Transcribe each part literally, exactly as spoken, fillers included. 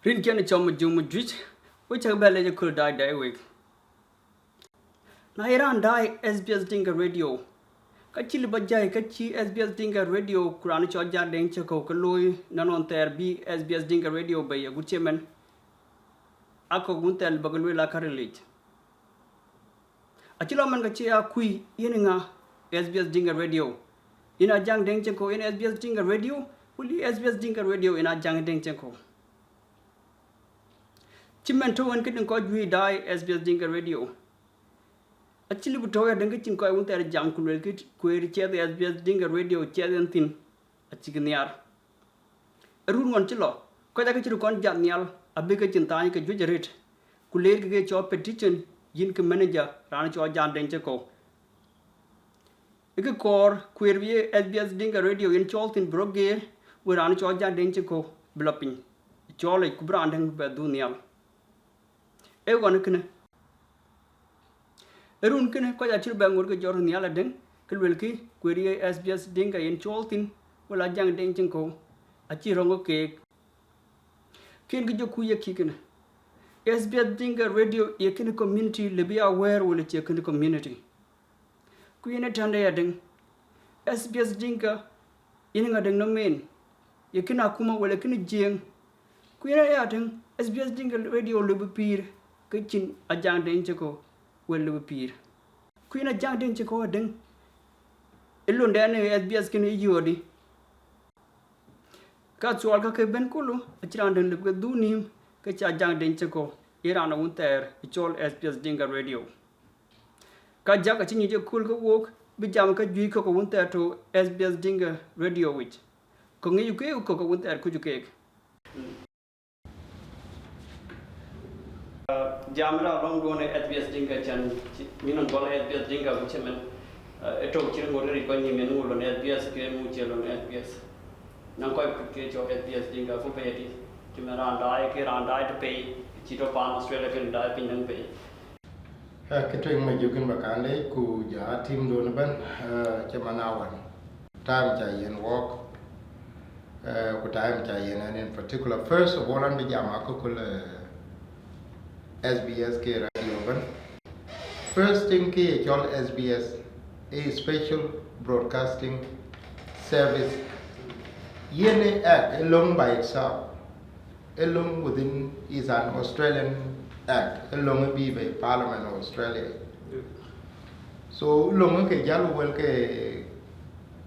Rin kiɛn cɔm juŋ juëc, wek cä bɛ lec ë kööl daai daai wek. Na ye raan daai S B S Dinka Radio, ka cï lëu ba jai ka cï S B S Dinka Radio ku raan cɔl Ajak Deŋ Ciɛŋkɔ̈u ke looi nɔn ɣɔn thɛɛr bï S B S Dinka Radio bei agut cï ëmën, akɔ̈k wun thɛɛr lëu ba ke lueel aa ka ril yic. Acï lɔ man ka cï aa kuc yen ŋa S B S Dinka Radio? Yen Ajak Deŋ Ciɛŋkɔ̈u yen S B S Dinka Radio, wël ë S B S Dinka Radio yen Ajak Deŋ Ciɛŋkɔ̈u? Cï man tɔ̈u ɣɛn këdï kɔc juëc daai S B S Dinka Radio. Acï lëu bï tɔ̈u ya dëŋ ke cïn kɔc wun thɛɛr jam ku luelkï kueer ciɛth S B S Dinka Radio ciɛth yen thïn, acïk nhiaar. Ë run ɣɔn cï lɔ, kɔc aake cï röt kɔn jat nhial abï ke cin thaany ke juëc arëët, ku leerkï ke cɔl petition yïn ke manager raan cɔl Ajak Deŋ Ciɛŋkɔ̈u. Ë kë kɔɔr kueer bï ye S B S Dinka Radio yen cɔɔl thïn bï rɔt geer, wek raan cɔl Ajak Deŋ Ciɛŋkɔ̈u bï lɔ piny cɔɔl yic ku bï raan dëŋ bɛ dhuk nhial. Ee ɣɔn kënë. Ë run kënë kɔc acï röt bɛ ŋot ke jɔt nhial adëŋ, ke luelkï kueer ye S B S Dinka yen cɔɔl thïn, wala Ajak Deŋ Ciɛŋkɔ̈u, acï rɔŋ ke keek. Kën kë jɔ kuc ye kï kënë. S B S Dinka Radio ye kënë community lëu bï ya wɛ̈ɛ̈r wala cie kënë community? Ku yen ë tɛ̈nde ya dëŋ, S B S Dinka yen ŋa dëŋ nɔm en? Ye kënë akuma wala kënë Jiëëŋ? Ku yen aya dëŋ, S B S Dinka Radio lëu bï pïïr ke cïn Ajak Deŋ Ciɛŋkɔ̈u wël lëu bï pïïr. Ku yen Ajak Deŋ Ciɛŋkɔ̈u adëŋ, ë londɛn ë S B S kënë ë yöödï? Ka thuɔɔl ka ke bɛ̈n kulu, acïn raan dëŋ lëu bï ke dhuk nïïm ke cï Ajak Deŋ Ciɛŋkɔ̈u ye raan wun thɛɛr ë cɔl S B S Dinka Radio. Ka Ajak acï nyic ëkööl ke wook bï jam ka juëc kɔ̈k ke wun thɛɛr tɔ̈u S B S Dinka Radio yic. Kɔ̈k ŋic keek, kɔ̈k ke wun thɛɛr kuc keek. Jam raan lɔŋ duɔ̈n ë S B S Dinka cän, mïn nɔn gɔl S B S Dinka ku cï mɛn, ë tök cï ŋot ric kɔc nïïm yen ŋu lon S B S ke ŋu cie lon S B S. Nɔn kɔc ke cɔl S B S Dinka ku pɛ̈i adï, cï mɛn raan daai ke raan daai të pɛ̈i, cï tɔ̈ paan Australia ke daai piny nɔm pɛ̈i. Ë, kë tueŋ ma juk in ba kan leec ku ja team duɔ̈n ëbɛ̈n, ë, cï man awan. Time ca yen wɔk, ë, ku time ca yen ɛn in particular. First of all, an bï jam akököl, ë, S B S ke radio ëbɛ̈n. First thing ke ye cɔl S B S, a special broadcasting service. Yen ë act ë löŋ by itself. Ë löŋ within, is an Australian act, ë löŋ ë bï bei Parliament of Australia. So löŋ ë ke jal wël ke,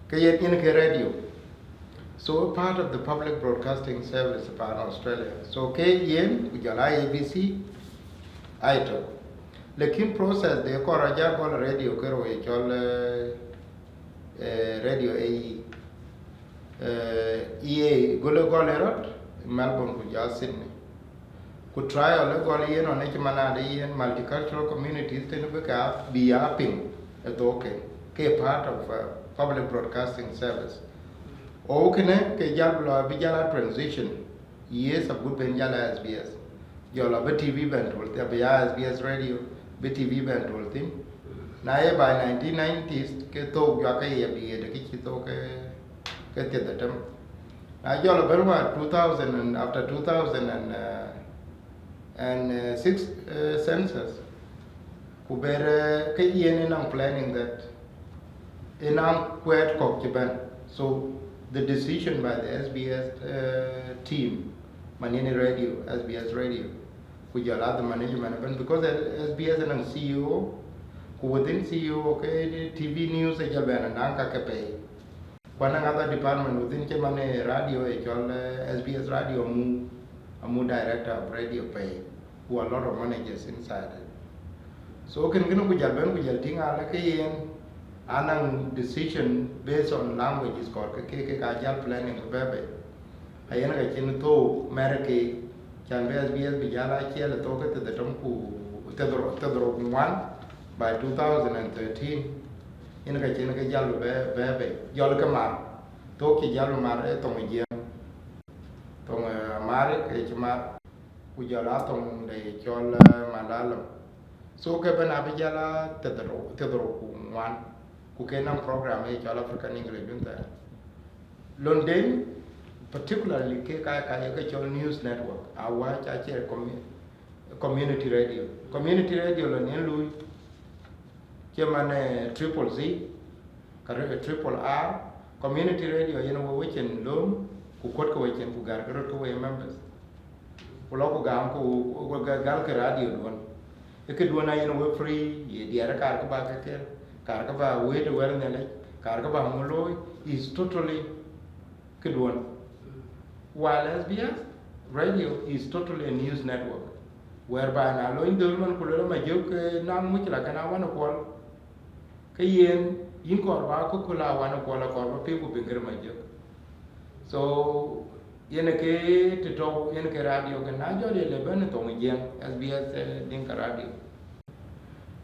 ke yen, yen ke radio. So part of the public broadcasting service pan Australia. So ke yen ku jɔl a A B C, ai tök. Lakin process de kɔɔr a jal gɔl radio ke rou ye cɔl, eh, eh, radio A E. Eh, E A gɔl ë gɔl ë rɔt Melbourne ku jɔ Sydney. Ku trial ë gɔl yen ɣɔn ë cï man ade yen multicultural communities tënë bï ka bï ya piŋ ë thook ke, ke part of, uh, public broadcasting service. O kënë ke jal bï lɔ bï jal a transition years agut ben jal a S B S. Jɔl abï T V ben tol thïn, abï ya S B S radio, bï T V ben tol thïn. Na ye by nineteen nineties, ke thook juak ke ye bï ye de kë cï thook ke, ke thieth atem. Na jɔl abï ruat two thousand and after two thousand and, uh, and, uh, six, uh, census, ku ber, uh, ke yen ënɔŋ planning that ënɔŋ kuɛɛt kɔ̈k cï bɛ̈n. So the decision by the S B S, uh, team, man yen radio, S B S radio, ku jɔl a the management ëbɛ̈n, because S B S ënɔŋ C E O, ku within C E O ke T V news ë jɔl bɛn anaŋ ka ke pɛi. Ku anaŋ other department within cï man ë radio ë cɔl, eh, S B S radio amu, amu director of radio pɛi, ku a lot of managers inside it. So kën kënë ku jal bɛn ku jal tïŋ alë ke yen anaŋ decision based on languages kɔɔr ke ke, ke ka jal planning ke bɛ̈ bei. Ayen ka cïn thook mɛr ke, can bï S B S bï jal a ciɛl ë thook ke thieth atem ku thieth ro-, thieth rou ku ŋuan by two thousand and thirteen. Yen ka cïn ke jal bɛ, bɛ, bɛ jɔl ke mar. Thook cï jal mar ë thoŋ ë Jiëëŋ. Thoŋ, eh, Amharic ke cï mar. Ku jɔl a thoŋ de cɔl, eh, Malayalam. So ke bɛn abï jal a thieth rou, thieth rou ku ŋuan. Ku ke nɔŋ program ë cɔl African English bïn thɛɛr. London, particularly ke ka, ka ye ke cɔl news network, awääc acie commu-, community radio. Community radio lɔ nyin lui, cï man, eh, triple Z, ka re-, triple R. Community radio yen we wecin lööm, ku kuɔt ke wecin, ku gär ke röt ke we members. Ku lɔ ku gam ku, ku ga-, gal ke radio duɔn. Ë ke duɔn ayen we free, ye diɛɛr kaar ke ba ke kel, kaar ke ba wëët ë wɛl Nhialic, kaar ke ba ŋö looi, is totally ke duɔn. While S B S radio is totally a news network, whereby na lony dhöl man ku lël ma jök, eh, naŋ muc la kën awan kuɔl, ke yen yïn kɔɔr ba kököl awan kuɔl akɔɔr ba piŋ ku piŋ kërë ma jök. So yen ke të tɔ̈u yen ke radio ke na jɔl ye le bɛ̈n thoŋ Jiëŋ, S B S, eh, Dinka Radio.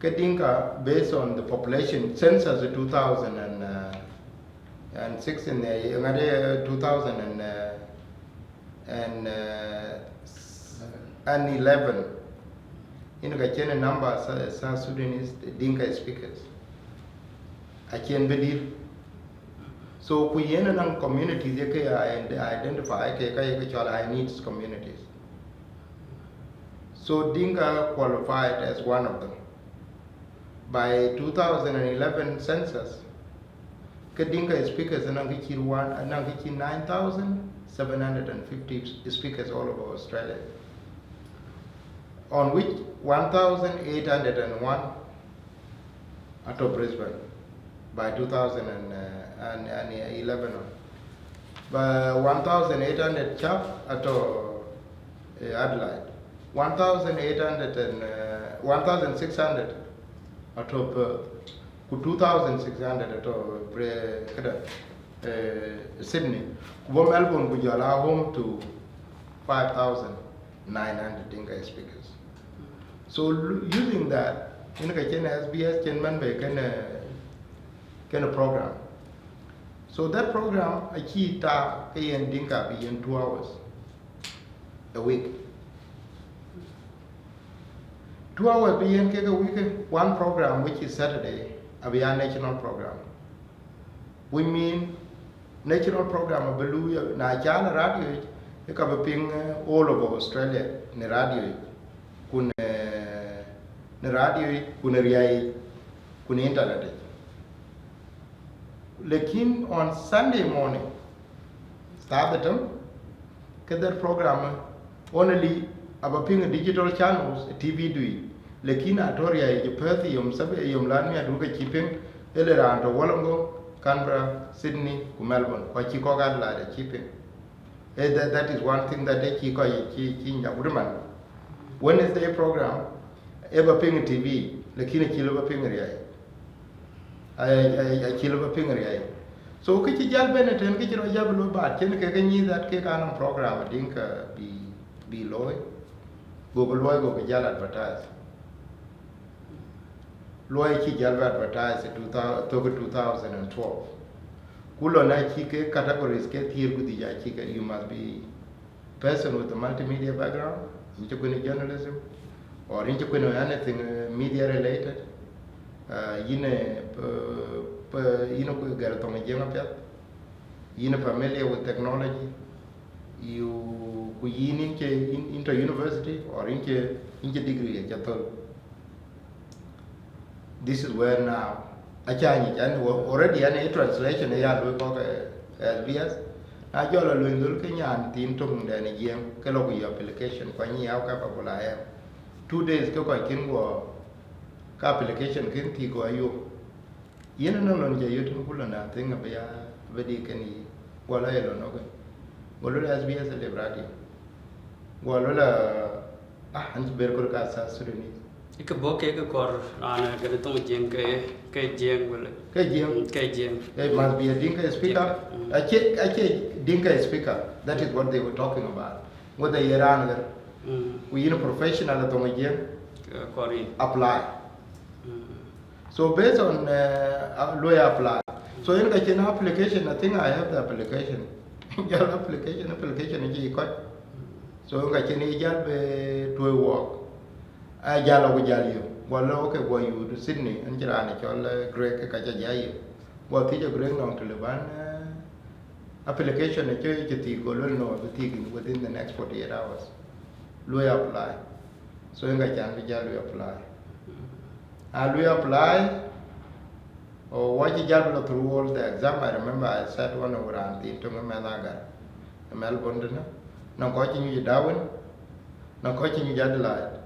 Ke Dinka, based on the population census two thousand and, uh, and sixteen, eh, ŋade, uh, two thousand and, uh, and, uh, and eleven, yen ka cïn number South, South Sudanese Dinka speakers. Acïn bï dït. So ku yen anɔŋ communities ye ke ident-, identify ke ka ye ke cɔl high needs communities. So Dinka qualified as one of them. By two thousand and eleven census, ke Dinka speakers anɔŋ ke cït one, anɔŋ ke cït nine thousand seven hundred and fifty speakers all over Australia, on which one thousand eight hundred and one atɔ̈ Brisbane by two thousand and, uh, and, and eleven on. Ba one thousand eight hundred cap atɔ̈, eh, Adelaide. One thousand eight hundred and, uh, one thousand six hundred atɔ̈ Perth. Ku two thousand six hundred atɔ̈ Bre-, këdë, eh, Sydney. Ku bɔ̈ Melbourne ku jɔl a home to five thousand nine hundred Dinka speakers. So lu-, using that, yen ka cïn S B S cïn man bï kën, eh, kën program. So that program acï tak ke yen Dinka bï yen two hours a week. Two hours bï yen kek a week, one program, which is Saturday, abï a national program. Which mean national program abï lui, na cɔl radio yic, ë ka bï piŋ, eh, all over Australia në radio yic, ku në, në radio yic, ku në riäi yic, ku në internet yic. Lakin on Sunday morning, thaa dhetem, ke that program, eh, only aba piŋ digital channels, eh, T V dui. Lakin atɔ̈ riäi yic Perth yom Sab-, yom Lamia du ke cï piŋ, ëlë raan tɔ̈ Wollongong, Canberra, Sydney, ku Melbourne, ku acï kɔ̈k Adelaide acï piŋ. Eh, that, that is one thing that acï kɔc cï, cï nyak wut man. Wednesday program, ë ba piŋ T V, lakin acï lë ba piŋ riäi. Ai, ai, acï lë ba piŋ riäi. So kë cï jäl bɛ̈n ëtën, kë cï rɔt jäl bï looi, ba cïn kek ke nyïïth that kek anɔŋ program adïŋ ka bï, bï looi, gokï luɔi, gokï jäl advertise. Luɔi cï jäl bï advertise ë two thousand, thök two thousand and twelve. Ku lɔ na cï ke categories ke thiëër ku dhïc acï ke, you must be person with a multimedia background, yïn cï kuën journalism, or yïn cï kuën anything, uh, media related, uh, yïn, uh, p-, p-, yïn ku gɛr thoŋ Jiëŋ apiɛth, yïn familiar with technology, you, ku yïn yïn cï, yïn, yïn tɔ̈ university, or yïn cï, yïn cï degree aca thöl. This is where now, acä nyic, an, wo-, already an ë translation ë ya luöi kɔ̈k, eh, S B S. Na jɔl a luöny dhöl ke nyan thiin töŋ dɛn ë Jiëŋ, ke lɔ ku yɔ application, ku anyic how capable I am. Two days ke kɔc kën guɔ, ka application kën thii guɔ ayuɔp. Yen ënɔŋ lon cä yöt ku lon, I think abï ya, abï dï kën yï. Guɔ lɔ ye lon ëkë. Guɔ luel S B S Lib Radio. Guɔ luel, ah, an cï ber kɔ̈r ka South Sudanese. Ë ke bɔ̈ ke ke kɔɔr raan, eh, gɛ̈t thoŋ Jiëŋ ke, ke Jiëŋ wala? Ke Jiëŋ. Mm, ke Jiëŋ. It must be a Dinka speaker. Jiëŋ. Mm. Acie, acie Dinka speaker. That is what they were talking about. Whether ye raan ɣer. Mm. Ku yïn professional thoŋ Jiëŋ. Ke kɔɔr yïn. Apply. Mm. So based on, uh, uh, luɔi apply. So yen ka cïn application, I think I have the application. Jal application, application cï kɔc. So yen ka cïn ye jal bï tuɔ̈i wɔɔk. A jal aku jal yök. Guɔ lɔ ke guɔ yut Sydney, an cï raan cɔl, eh, Greg ka ca jai yök. Guɔ thiëc a Greg nɔŋ të lë ban, eh, Application ë cï cï thiëk, go lueel no, bï thiëk in within the next forty-eight hours. Lui apply. So yen ka can bï jal lui apply. A lui apply, o wa cï jal bï lɔ through all the exam. I remember I sat one of raan thiin töŋ ë mɛnh Agar ë Melbourne tënë. Nɔŋ kɔc cï nyuc ë Darwin, nɔŋ kɔc cï nyuc Adelaide,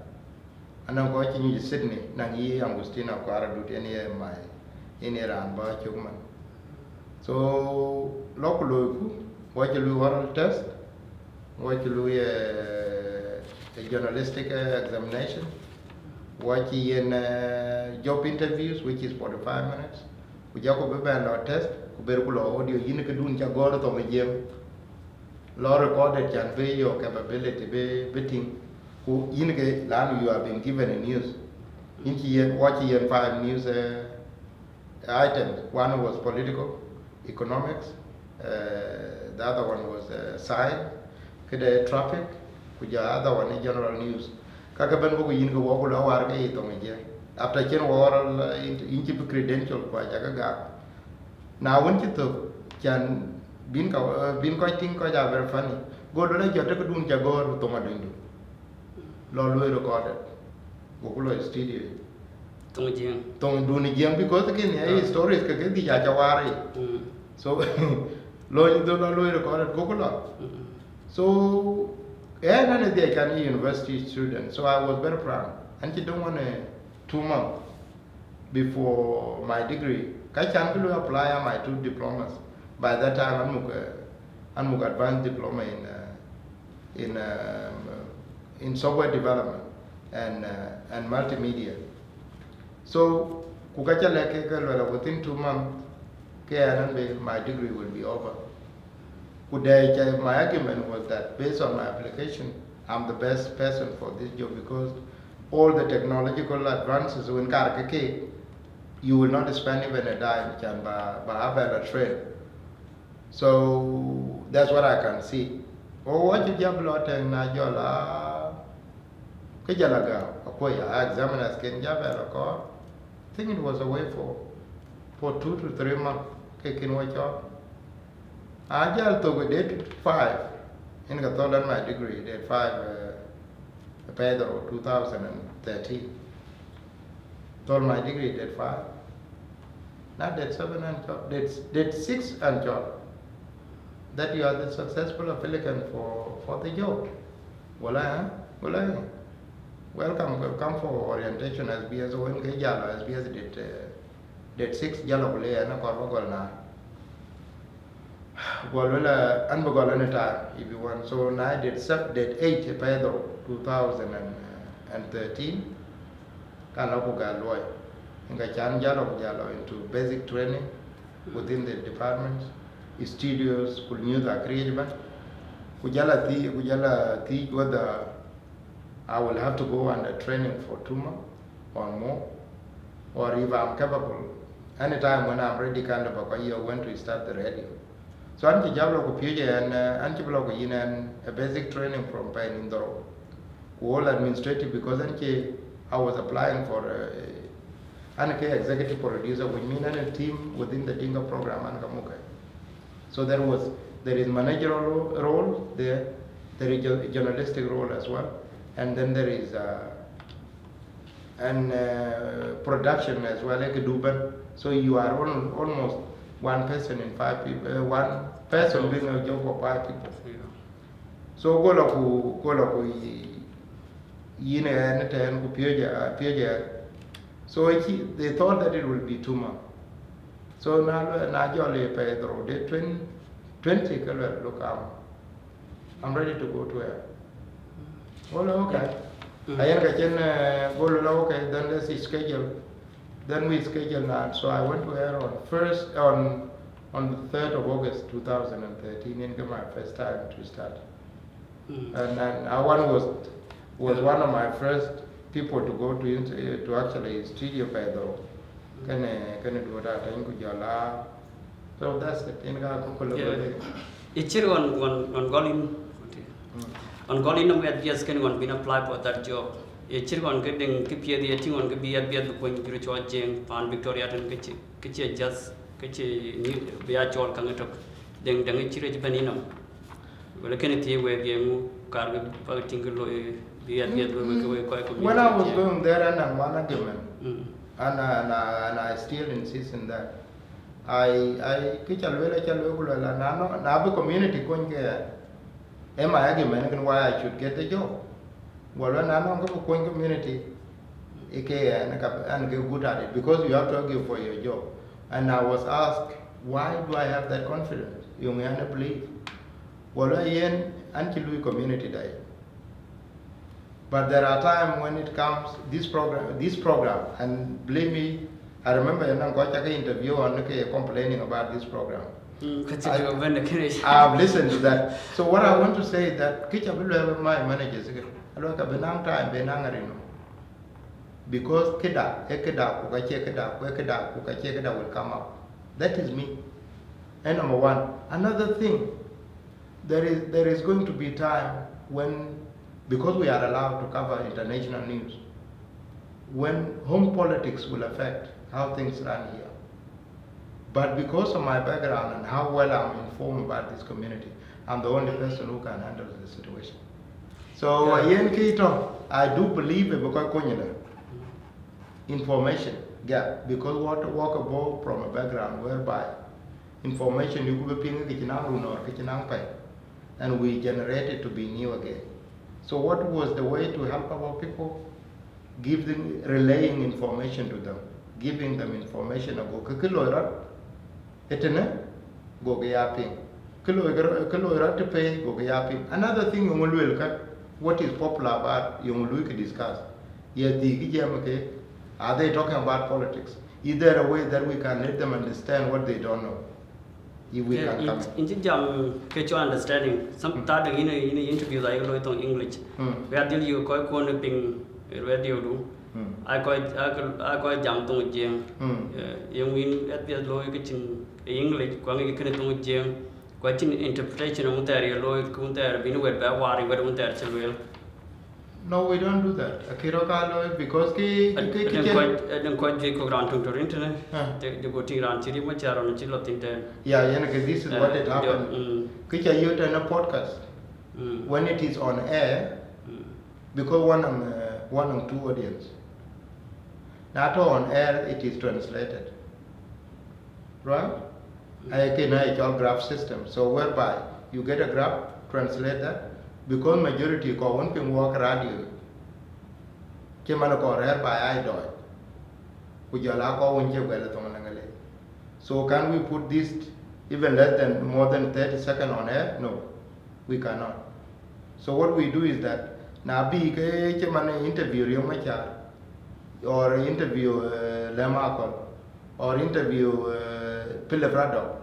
anɔŋ kɔc cï nyuc Sydney, naŋ yï Angustina Kuar Adut, yen ye my, yen ye raan bä cök man. So lɔ ku loiku, wa cï lui oral test, wa cï lui, eh, a journalistic, eh, examination, wa cï yen, eh, job interviews, which is forty-five minutes. Ku jɔku bï bɛn lɔ test, ku ber ku lɔ audio, yïn këdun ca gɔ̈ɔ̈r thoŋ ë Jiëŋ. Lɔ recorded can be your capability, be, be thing. Ku yïn ke, lanu you have been given a news. Yïn cï yen, wa cï yen five news, eh, items. One was political, economics, eh, the other one was, eh, science, këde traffic, ku ja other one is general news. Ka ke ben bɔku yïn ke wa ku lɔ war ke yï thoŋ ë Jiëŋ. After cïn wa oral, eh, yïn, yïn cï bï credential ku aca ke gak. Na wën cï thök, can bïn ka, eh, bïn kɔc tïŋ, kɔc aa very funny. Go lueel, jɔt këdun ca gɔ̈ɔ̈r thoŋ adönydu. Lɔ lueel recorded. Goku lɔ studio. Thoŋ Jiëŋ. Thoŋdun Jiëŋ, because kën ya stories ke ke dhïc aca waar yic. Mm. So lɔ nyi dhöl lɔ lueel recorded, goku lɔ. Mm. So ɣɛn, ɣɛn ë dhiac kan university student, so I was very proud. Ɣɛn cï döŋ one, eh, two months before my degree. Ka can kë lui apply a my two diplomas. By that time, an muk, eh, an muk advanced diploma in, eh, in, um, in software development and, uh, and multimedia. So ku ka ca lɛ̈k ke, ke lueel, within two months, ke ɣɛn an be, my degree will be over. Ku dɛ̈ ca, my argument was that based on my application, I'm the best person for this job because all the technological advances wën kar ke ke, you will not spend even a dime can ba, ba a bɛn lɔ train. So that's what I can see. O wa cï jam lɔ tɛ̈ŋ, na jɔl a, ke jɔl a gam, akuɔ̈c a examiners ken ja bɛn lɔ kɔɔr. I think it was away for, for two to three months, ke kin wa cɔɔl. A jal thök date five, yen ke thɔ̈l an my degree date five, uh, Pedro two thousand and thirteen. Thɔ̈l my degree date five. Na date seven an cɔɔl, date, date six an cɔɔl, that you are the successful applicant for, for the job. Wala, eh? Wala, eh? Welcome, welcome for orientation S B S. Wën ke jal lɔ S B S date, uh, date six, jal lɔ ku le ɣɛn akɔɔr ba gɔl na. Gɔl wala an bï gɔl anytime if you want. So na date seven, date eight Pedro two thousand and thirteen, kan lɔ ku gal luɔi. Yen ka can jal lɔ ku jal lɔ into basic training within the department, studios, ku news akëriëëc ëbɛ̈n. Ku jal a thi, ku jal a thiëc whether I will have to go under training for two months or more, or if I'm capable, anytime when I'm ready, kan lɔ ba kɔc yɔ̈ɔ̈k when to start the radio. So an cï jal lɔ ku piööc ɣɛn, uh, an cï bï lɔ ku yïn ɣɛn a basic training from pɛɛi nïn dhorou. Ku all administrative, because an cï, I was applying for, uh, an ke executive producer, which mean an a team within the Dinka program an ka muk ke. So there was, there is managerial ro-, role there, there is jo-, journalistic role as well, and then there is, uh, and, uh, production as well, like Duban. So you are al-, almost one person in five people, uh, one person doing a job for five people. Yeah. So go lɔ ku, go lɔ ku yï-, yïn ɣɛn tɛ̈n ku piööc ɣɛn, piööc ɣɛn. So ëcï, they thought that it will be two months. So na lueel, na jɔl ye pɛɛi dhorou date twenty, twenty ke lueel, look, I'm, I'm ready to go to air. Go lɔ, okay. Mm. Ayen ka cïn, eh, go lɔ, okay, then let's schedule. Then we schedule now. So I went to air on first, on, on the third of August two thousand and thirteen, yen ke my first time to start. Mm. And, and Awan was, was one of my first people to go to int-, eh, to actually studio pɛɛi dhorou. Kënë, kënë duɔ̈t atɛ̈ny ku jɔl a. So that's it. Yen ka ku ku lɔ. Yeah. Ye cït ɣɔn, ɣɔn, ɣɔn gɔl yïn. Mm. Ɣɔn gɔl yïn nɔm S B S kën ɣɔn bïn apply for that job. Ye cït ɣɔn kë dëŋ kë piɛth ye tïŋ ɣɔn kë bï S B S bï kuɔny jur cɔl Jiëŋ pan Victoria tën kë cï, kë cï just, kë cï nyi bï ya cɔl käŋ ëtök. Deŋ, deŋ cï rec bɛ̈n yïnɔm. Wala kënë thiëëc wek ye ŋu kar ke bäk tïŋ ke looi, bï abiɛth looi wek ke wek kɔc community. When I was going there, and I'm one argument, mm, and, uh, and, uh, and I still insist in that. I, I, kë ca lueel, ca lueel ku lueel, na, na, na bï community kony ke, ë my argument kën why I should get the job. Wala na nɔŋ kë bï kony community, ë ke ɣɛn ka, ɣɛn ke good at it, because you have to argue for your job. And I was asked, why do I have that confidence? Yöŋ ɣɛn ë believe. Wala yen, ɣɛn cï lui community dai. But there are times when it comes, this program, this program, and believe me, I remember yen nɔŋ kɔc ca ke interview on ke complaining about this program. Mm, ka cï I, ke bɛ̈n de kënë. I have listened to that. So what I want to say is that kë ca bï lueel my managers ke, alueel ka bï naŋ time, bï naŋ arino. Because këda, ë këda, ku ka cie këda, ku ë këda, ku ka cie këda will come up. That is me. And number one. Another thing, there is, there is going to be time when, because we are allowed to cover international news, when home politics will affect how things run here. But because of my background and how well I'm informed about this community, I'm the only person who can handle the situation. So, yeah, yen kë tɔ̈, I do believe ë bï kɔc kony ënë information gap, because what work above from a background whereby information you could be paying ke cï naŋ run or ke cï naŋ pɛ̈i, and we generate it to be new again. So what was the way to help our people? Give them, relaying information to them, giving them information ago kë, kë loi rɔt ëtënë, go ke ya piŋ. Kë loi, kë loi rɔt të pei, go ke ya piŋ. Another thing, yöŋ lueel ka, what is popular about, yöŋ lui ke discuss. Ye dhï kë jiɛɛm ke, are they talking about politics? Is there a way that we can let them understand what they don't know? If we can come in. In cï jam ke cɔl understanding. Some, mm, that thing in a, in a interview that you know it on English. Mm. We are deal you kɔc kuɔn piŋ radio du. Mm. Aa kɔc, aa kɔc jam thoŋ Jiëŋ. Mm. Eh, yeŋö yïn SBS looi ke cïn English, ku aŋic kënë thoŋ Jiëŋ. Ku acïn interpretation wun thɛɛr ye looi, ku wun thɛɛr bïn wɛt bɛ waar, wɛt wun thɛɛr cï lueel. No, we don't do that. Akï rɔt ka looi because kë, kë, kë, kë, adeŋ kɔc, adeŋ kɔc juëc kɔ̈k raan töŋ tɔ̈ rin tënë. Ah. Dë, dë go tïŋ raan cï Riek Machar ɣɔn cï lɔ thïn tɛ̈n. Yeah, yen ke, this is, eh, what it happened. Mm. Kë ca yök tënë podcast. Mm. When it is on air, mm, because one on, uh, one on two audience. Na tɔ̈ on air, it is translated. Right? Aye kën aye cɔl graph system. So whereby you get a graph, translate that, because majority kɔc wën piŋ wɔ ke radio, cï man kɔc rɛ̈ɛ̈r ba aa dɔɔc, ku jɔl aa kɔc wën cie guɛl ë thoŋ Leŋgelith. So can we put this even less than, more than thirty second on air? No. We cannot. So what we do is that na bï ke cï man interview Riek Machar, or interview, uh, Lem Akol, or interview, uh, Philip Ruddock,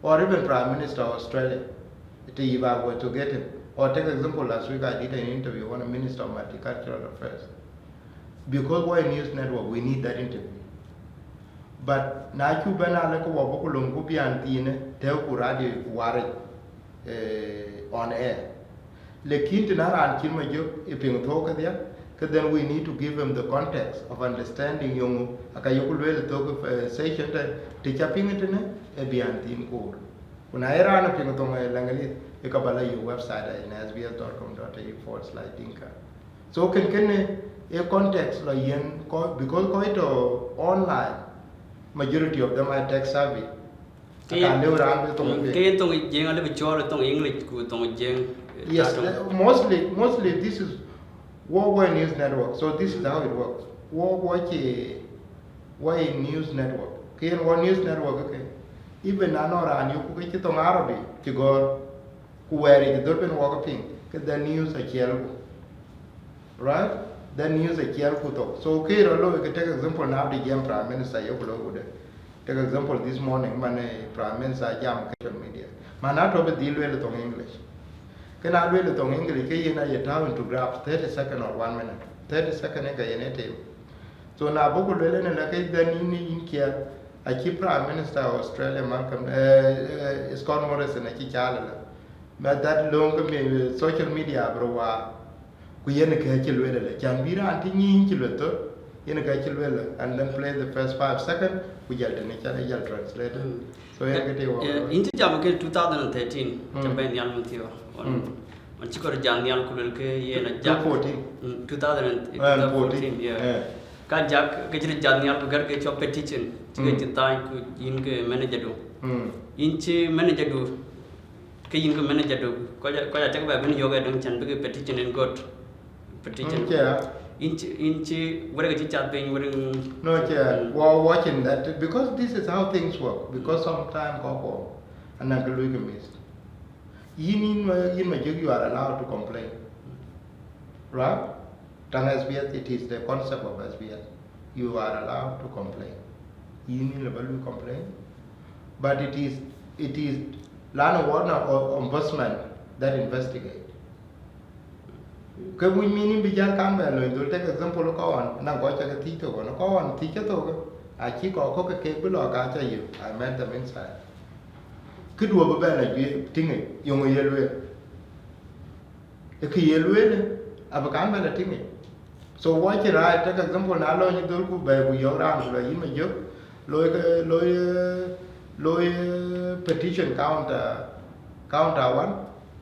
or even Prime Minister of Australia, if I were to get him, or take example, last week I did an interview on a Minister of Multicultural Affairs. Because we're a news network, we need that interview. But na cuk bɛ̈n alë ke wɔ bɔ̈ ku löŋ ku biän thiinë, tɛ̈ɛ̈uku radio ku waar yic, eh, on air. Lakin të na raan cït Majök ë piŋ thok kedhie, ke then we need to give him the context of understanding yöŋö aka yök lueel thok, eh, session të, të ca piŋ tënë, ë biän thiin koor. Ku na ye raan ë piŋ thoŋ ë Leŋgelith, ë ka ba la yök website ë SBS dot com dot au forward slash Dinka. So kën kënë ë context lɔ yen kɔc, because kɔc tɔ̈ online, majority of them are tech savvy. Ke yen, aka lëu raan bï thoŋ, mm, ke yen thoŋ Jiëŋ alë bï cɔɔl thoŋ English ku thoŋ Jiëŋ, eh, yes, uh, mostly, mostly this is, wɔ, wɔ news network, so this is how it works. Wɔ, wɔ cie, wɔ news network. Ke yen wɔ news network ke, even na nɔŋ raan yök ku ke cï thoŋ Arabi cï gɔ̈ɔ̈r, ku wɛɛr yic dhöl ben wɔ ke piŋ, ke the news aciɛlku. Right? The news aciɛlku thok. So kë rɔt looi ke, take example, na de jiɛɛm Prime Minister yök looi ku de. Take example, this morning, man, eh, Prime Minister jam ke social media. Man na tɔ̈ bï dhil lueel thoŋ English. Ke na lueel thoŋ English, ke yen aye tääu into graph thirty second or one minute. Thirty second ë ka yen ë tem. So na bɔ̈ ku lueel ënë la ke then yïn, yïn kiɛɛr, acï Prime Minister of Australia Malcolm, eh, eh, Scott Morrison acï caal ëlä. But that löŋ ke mi, social media abï rɔt waar. Ku yen kë cï lueel ëlä, can bï raan cï nyïïn cï lueth thöl, Yen ka cï lueel, and then play the first five second, ku jal tënë ca jal translate. So yen ke tï wɔ. Yïn cï jam ke two thousand and thirteen, ca bɛ̈n nhial mën thiɔ̈k. Ɣɔn cï kɔɔr jam nhial ku luel ke yen ajak. Two fourteen. Two thousand and fourteen, yeah. Ka jak ke cï jam nhial ku gɛ̈t ke cɔl petition, cï ke cï thany ku yïn ke manager du. Yïn cï manager du, ke yïn ke manager du, kɔc a, kɔc a tek bɛ bɛ̈n yök ë döŋ cän bï ke petition en gɔ̈t. Petition. Yïn cï, yïn cï wërë ke cï cath piny wërë. No, chair. We are watching that because this is how things work. Because sometimes kɔc kɔ̈k anɔŋ ke luɔi ke miss. Yïn, yïn ma, yïn ma jök, you are allowed to complain. Right? Tang S B S, it is the concept of S B S. You are allowed to complain. Yïn, yïn lëu ba luɔi complain. But it is, it is lan warna ombudsman that investigate. Ke muc minim bï jal kan bɛ lony dhöl, take example kɔn, na gɔc ca ke thiëc thok, kɔn thiëc ca thok, acï kɔc kɔ̈k ke kek bï lɔ ka ca yök, I met them inside. Kë duɔ̈ bï bɛn a juëc tïŋ, yöŋ ye lueel. Ë kë ye lueel, abï kan bɛn a tïŋ. So wɔ cï rac, take example, na lɔ nyi dhöl ku bɛ̈i ku yɔ̈k raan ku lɔ yïn ma jök, loi ke, loi, loi petition counter, counter one,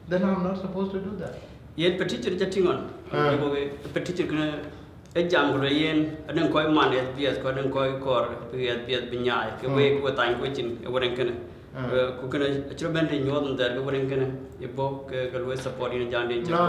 then I'm not supposed to do that. Yen petition ca tïŋ ɣɔn. Petition kënë e jam ku lɔ yen, anɔŋ kɔc man S B S, ku anɔŋ kɔc kɔɔr bï S B S bï nyaai, ke wek we thany ku cin e wërën kënë. Ku kënë acï rɔt bɛ̈n të nyuɔɔth thɛɛr ke wërën kënë, ye bɔ̈ ke, ke luɔi support yen jam den. No,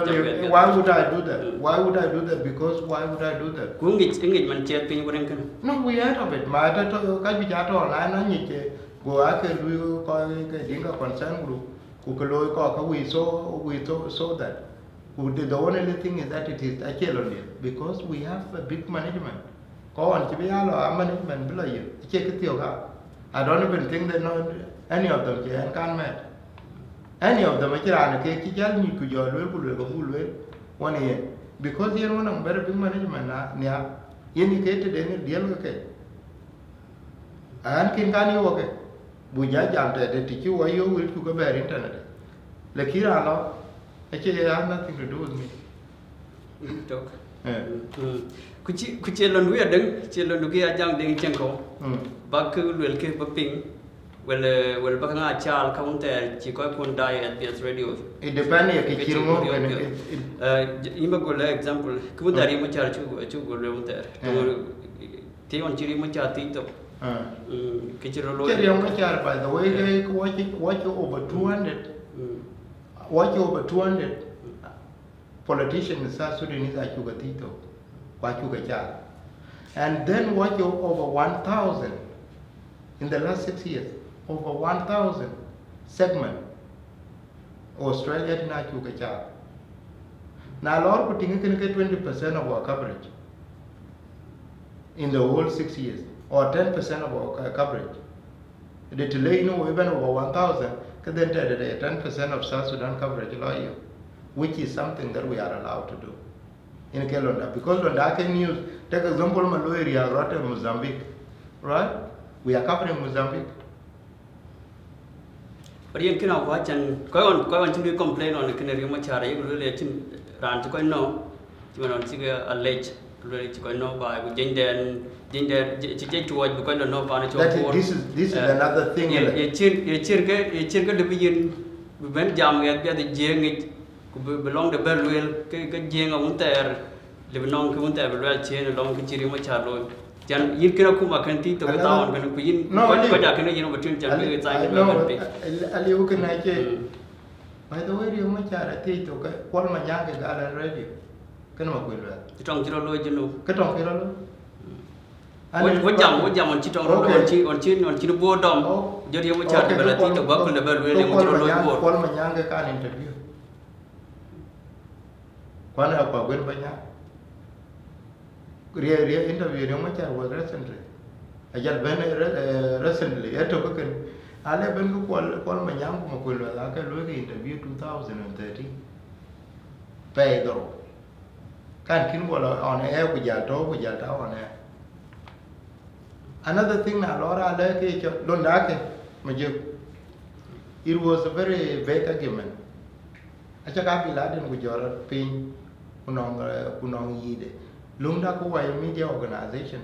why would I do that? Why would I do that? Because why would I do that? Ku ŋic, ŋic man ciɛth piny wërën kënë. No, we heard of it. Ma të, të, ka juëc atɔ̈ online, aŋic, eh, go ake luɔi kɔc ke Dinka Concern Group, ku ke looi kɔc ke we saw, we saw, saw that. Ku the, the only thing is that it is acie lon diɛ̈, because we have a big management. Kɔc ɣɔn cï bï ya lɔ a management bï lɔ yök, acie kë thiɔ̈k a. I don't even think they know any of them cï ɛn kan mɛt. Any of them acï raan ke cï jäl nyuc ku jɔ lueel ku lueel ke buk lueel wën yen. Because yen wën nɔŋ very big management na nhial. Yen ke tëde në deal ke ke. An kën kan yök ke. Buk ja jam tɛ̈de të cï wɔ yök wël cuk ke bɛ̈ɛ̈r internet. Lakin raan lɔ, acie, it has nothing to do with me. Tok. Eh. Ku cï, ku cie londu ya dëŋ, cie londu kë ya jaŋ dëŋ cieŋ kɔ̈u. Bäk kë luel kë bä piŋ, wël, wël bäk ŋa caal ka wun thɛɛr cï kɔc kun daai S B S Radio. It depend ye kë cït ŋö kën, it, it, eh, yïn bä gol example, kë wun thɛɛr yïn bä caal cuk, cuk gol wun thɛɛr. Eh. Tëŋö, tëŋö cï Riek Machar thiëc thok. Eh. Mm, kë cï rɔt looi. Cï Riek Machar, by the way, ke wɔ cï, wɔ cï over two hundred. Mm. Wɔ cï over two hundred. Politicians in South Sudanese acuk a thiëc thok, ku acuk a caal. And then wɔ cï over one thousand in the last six years, over one thousand segment Australia tënë acuk a caal. Na lɔɔr ku tïŋ kënë ke twenty percent of our coverage in the whole six years, or ten percent of our co-, coverage. Dë të le yïn wɔ ëbɛ̈n over one thousand, ke then tëde ten percent of South Sudan coverage lɔ yök, which is something that we are allowed to do. Yen ke londa, because londa ke news, take example, ma looi riääk rɔt ë Mozambique, right? We are covering Mozambique. But yen kënë awäc cän, kɔc ɣɔn, kɔc ɣɔn cï luɔi complain ɣɔn kënë Riek Machar, ye lueel acïn raan cï kɔc nɔ̈k, cï man ɣɔn cï ke allege, lueel cï kɔc nɔ̈k baai, ku jiëcden, jiëcden, jiëc, cï jiëc tuɔɔc bï kɔc lɔ nɔ̈k paan cɔl Bor. That is, this is, this is, eh, another thing, ye, ye cïr, ye cïr ke, ye cïr ke lëu bï yen, bï bɛ̈n jam ɣɛth biɛth ë Jiëëŋ yic, ku bï, bï lɔŋde bɛ̈n lueel, ke, ke Jiëëŋ awun thɛɛr, lëu bï nɔŋ kë wun thɛɛr bï luɛɛl ciëën ë lɔŋ kë cï Riek Machar looi. Cän yïn kënë akuma kën thiëc thok ë thaawon kënë, ku yïn, no, kɔc, aliu, kɔc akënë yïn opportunity cän bï thaany, no, bï bɛ̈n piny. Aliu kënë acie. Mm. By the way, Riek Machar athiëc thok, ke Kuɔl Manyaŋ ke gal ë radio. Kënë ma kuël luɛɛl. Cï tɔŋ cï rɔt looi Junub. Kë tɔŋ cï rɔt looi. Mm. Wo, wo jam, wo jam ɣɔn cï tɔŋ rɔt looi, ɣɔn cï, ɣɔn cï, ɣɔn cïn Bor dɔm. Oh. Jɔ Riek Machar, okay, bɛ la thiëc thok, bä ku le bɛ lueel, ke ŋö cï rɔt looi Bor. Kuɔl Manyaŋ ke kan interview. Kuan a kua gwen banya. Rie, rie interview Riek Machar was recently. Ajal ben re-, eh, recently, e to keken. Ale ben ku Kuɔl, Kuɔl Manyaŋ ku ma kuel la ke luel ke interview two thousand and thirteen. Pay doro. Kan kin wala on air ku jal to, ku jal ta on air. Another thing na lora le ke cho londa ke ma je. It was a very vague argument. Aca ka Bin Laden ku jɔt rɔt piny, ku nɔŋ, eh, ku nɔŋ yïde. Löŋda ku wai media organization,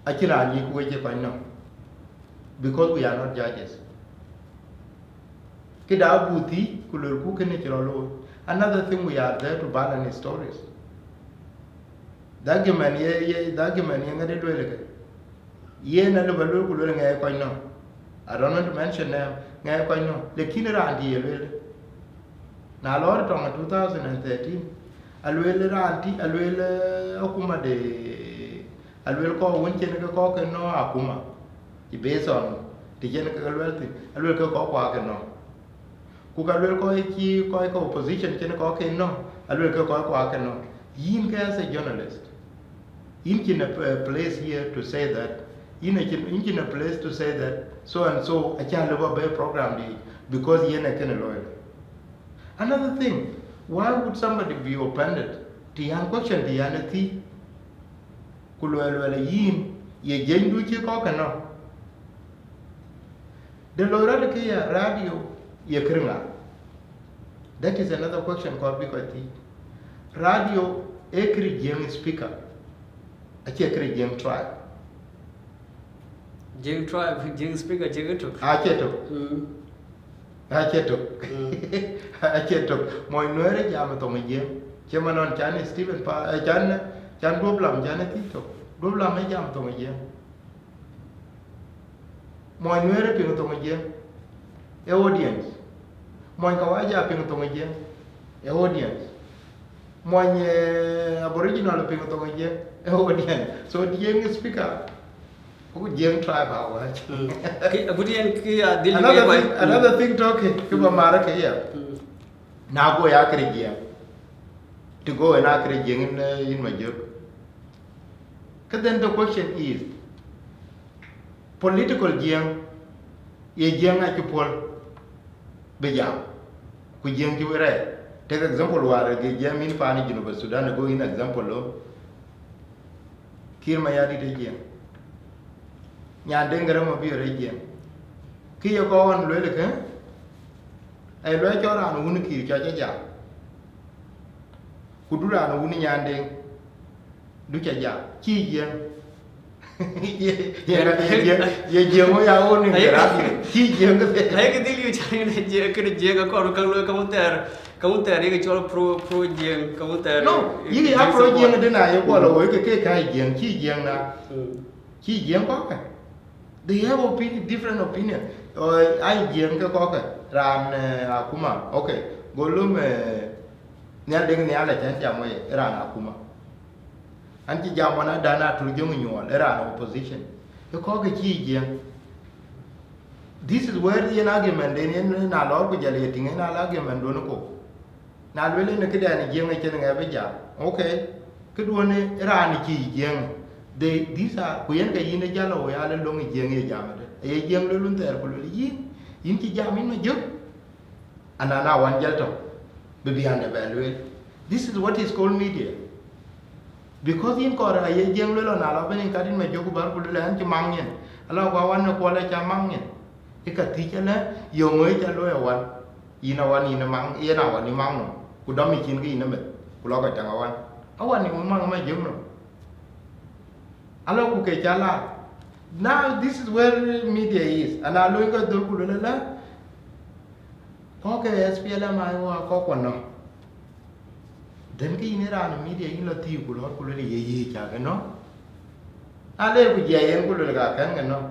acïn raan yic ku wec ë kɔc nɔm, because we are not judges. Këda abuk thiëc ku luelku kënë cï rɔt looi. Another thing, we are there to balance stories. The argument ye, ye, the argument ye ŋäde luelkë. Yen alë ba luel ku luel ŋɛɛc kɔc nɔm. I don't want to mention name, ŋɛɛc kɔc nɔm. Lakin raan tï ye luel. Na lɔɔr tɔŋ two thousand and thirteen, aluel raan tï, aluel, eh, akuma de, aluel kɔc wën cïn ke kɔc ke nɔm akuma. Cï based on të cïn ke luel thïn, aluel ke kɔc kua ke nɔm. Ku ka luel kɔc cï kɔc ke opposition cïn kɔc ke nɔm, aluel ke kɔc kua ke nɔm. Yïn ke as a journalist, yïn cïn a, a place here to say that. Yïn a cïn, yïn cïn a place to say that so and so acä lëu ba bɛ̈i program dï, because yen a kënë looi. Another thing, why would somebody be offended? Të yan question, të yan a thiëc, ku luel, luel yïn, ye jiënydu cï kɔc ke nɔm. De loi rɔt ke ya radio ye kërë ŋa? That is another question kɔɔr bï kɔc thiëc. Radio ee kërë Jiëŋ speaker, acie kërë Jiëŋ tribe. Jiëŋ tribe, Jiëŋ speaker, Jiëŋ ëtök. Acie tök. Mm. Acie tök. Mm. Acie tök. Mony Nuɛɛr ë jam thoŋ ë Jiëŋ. Cï man nɔn can Stephen Pa, eh, can, can Duɔ̈p Lam, can ë thiëc tök. Duɔ̈p Lam ë jam thoŋ ë Jiëŋ. Mony Nuɛɛr ë piŋ thoŋ ë Jiëŋ, ë audience. Mony Kawaja piŋ thoŋ ë Jiëŋ, ë audience. Mony, eh, Aboriginal piŋ thoŋ ë Jiëŋ, ë audience. So Jiëŋ speaker, ku Jiëŋ tribe awääc. Mm. Kë, agut yen kë ya dhil Another bï thing, another thing tɔ̈ kë, kë ba mar ke ya. Mm. Na go ya kërë Jiëŋ. Të go ë na kërë Jiëŋ yïn, eh, yïn Majök. Ke then the question is, political Jiëŋ, ye Jiëŋ acï puɔ̈l bï jam, ku Jiëŋ cï wek rɛɛc. Take example wäär ke Jiëŋ yïn paan Junub Sudan, go yïn example lo, Kiir Mayardit ë Jiëŋ. Nyan Deŋ Garang Mabior ë Jiëŋ. Kë ye kɔn lueel kë, aye lueel cɔl raan wun Kiir cɔl ca jam. Ku du raan wun Nyan Deŋ, du ca jam. Cï Jiëŋ. Ye, ye, ye, ye, ye Jiëŋ wo ya wo ni Aye- radio. Cï Jiëŋ ke. Aye ke dhil yu chan ne Jiëŋ, ke Jiëŋ ka kɔn ka lo ka wun thɛɛr, ka wun thɛɛr ye ke cɔl pro, pro Jiëŋ, ka wun thɛɛr. No, ye, yï ye ya pro Jiëŋ support. De na ye kuɔl wo ke, ke ka Jiëŋ, cï Jiëŋ na. Mm. Cï Jiëŋ kɔ̈k ke. They have opinion, different opinion. Ɔ, ai Jiëŋ ke kɔ̈k ke, raan, eh, akuma. Okay. Go lum, eh, Nhial Deŋ Nhial acän jam wei, raan akuma. An cï jam wan adan Atur Jöŋ Nyuɔl, ë raan opposition. Ë kɔ̈k ke cï Jiëŋ. This is where yen argument den yen na lɔɔr ku jɔl ye tïŋ yen al argument duɔ̈n kok. Na lueel yen këdɛn Jiëŋ acïn ŋɛk bï jam. Okay. Këduɔ̈n ë raan cï Jiëŋ. They, these are, ku yen ke yïn ë jäl wo ya le löŋ Jiëŋ ye jam ëdë. Aye Jiëŋ lueel wun thɛɛr ku lueel yïn, yïn cï jam yïn Majök. Ana na wan jäl tɔ̈, bï biän de bɛ lueel. This is what is called media. Because yïn kɔɔr aye Jiëŋ lueel ɣɔn, na lɔ bɛ̈n yïn kat yïn Majök ku bär ku lueel an cï maŋ nyin. Ala ku awan në kuɔl aca maŋ nyin. Ë ka thiëc ëlë, yöŋö ë ca looi awan. Yïn awan yïn ë maŋ, yen awan yï maŋ nɔm. Ku dɔm yï cin ke yïn ë meth, ku lɔ kɔc tɛŋ awan. Awan yï maŋ ë Majök nɔm. Ala ku ke ca laar. Now this is where media is. Ana looi kɔc dhöl ku lueel ëlë, kɔ̈k ke S P L M I O akɔ̈k kuɔn nɔm. Then ke yïn ë raan ë media yïn lɔ thiëëu ku lɔ̈ɔ̈r ku lueel ye yic cä ke nɔ̈k. Na le ku jiɛc yen ku lueel ka kɛ̈n ke nɔ̈k.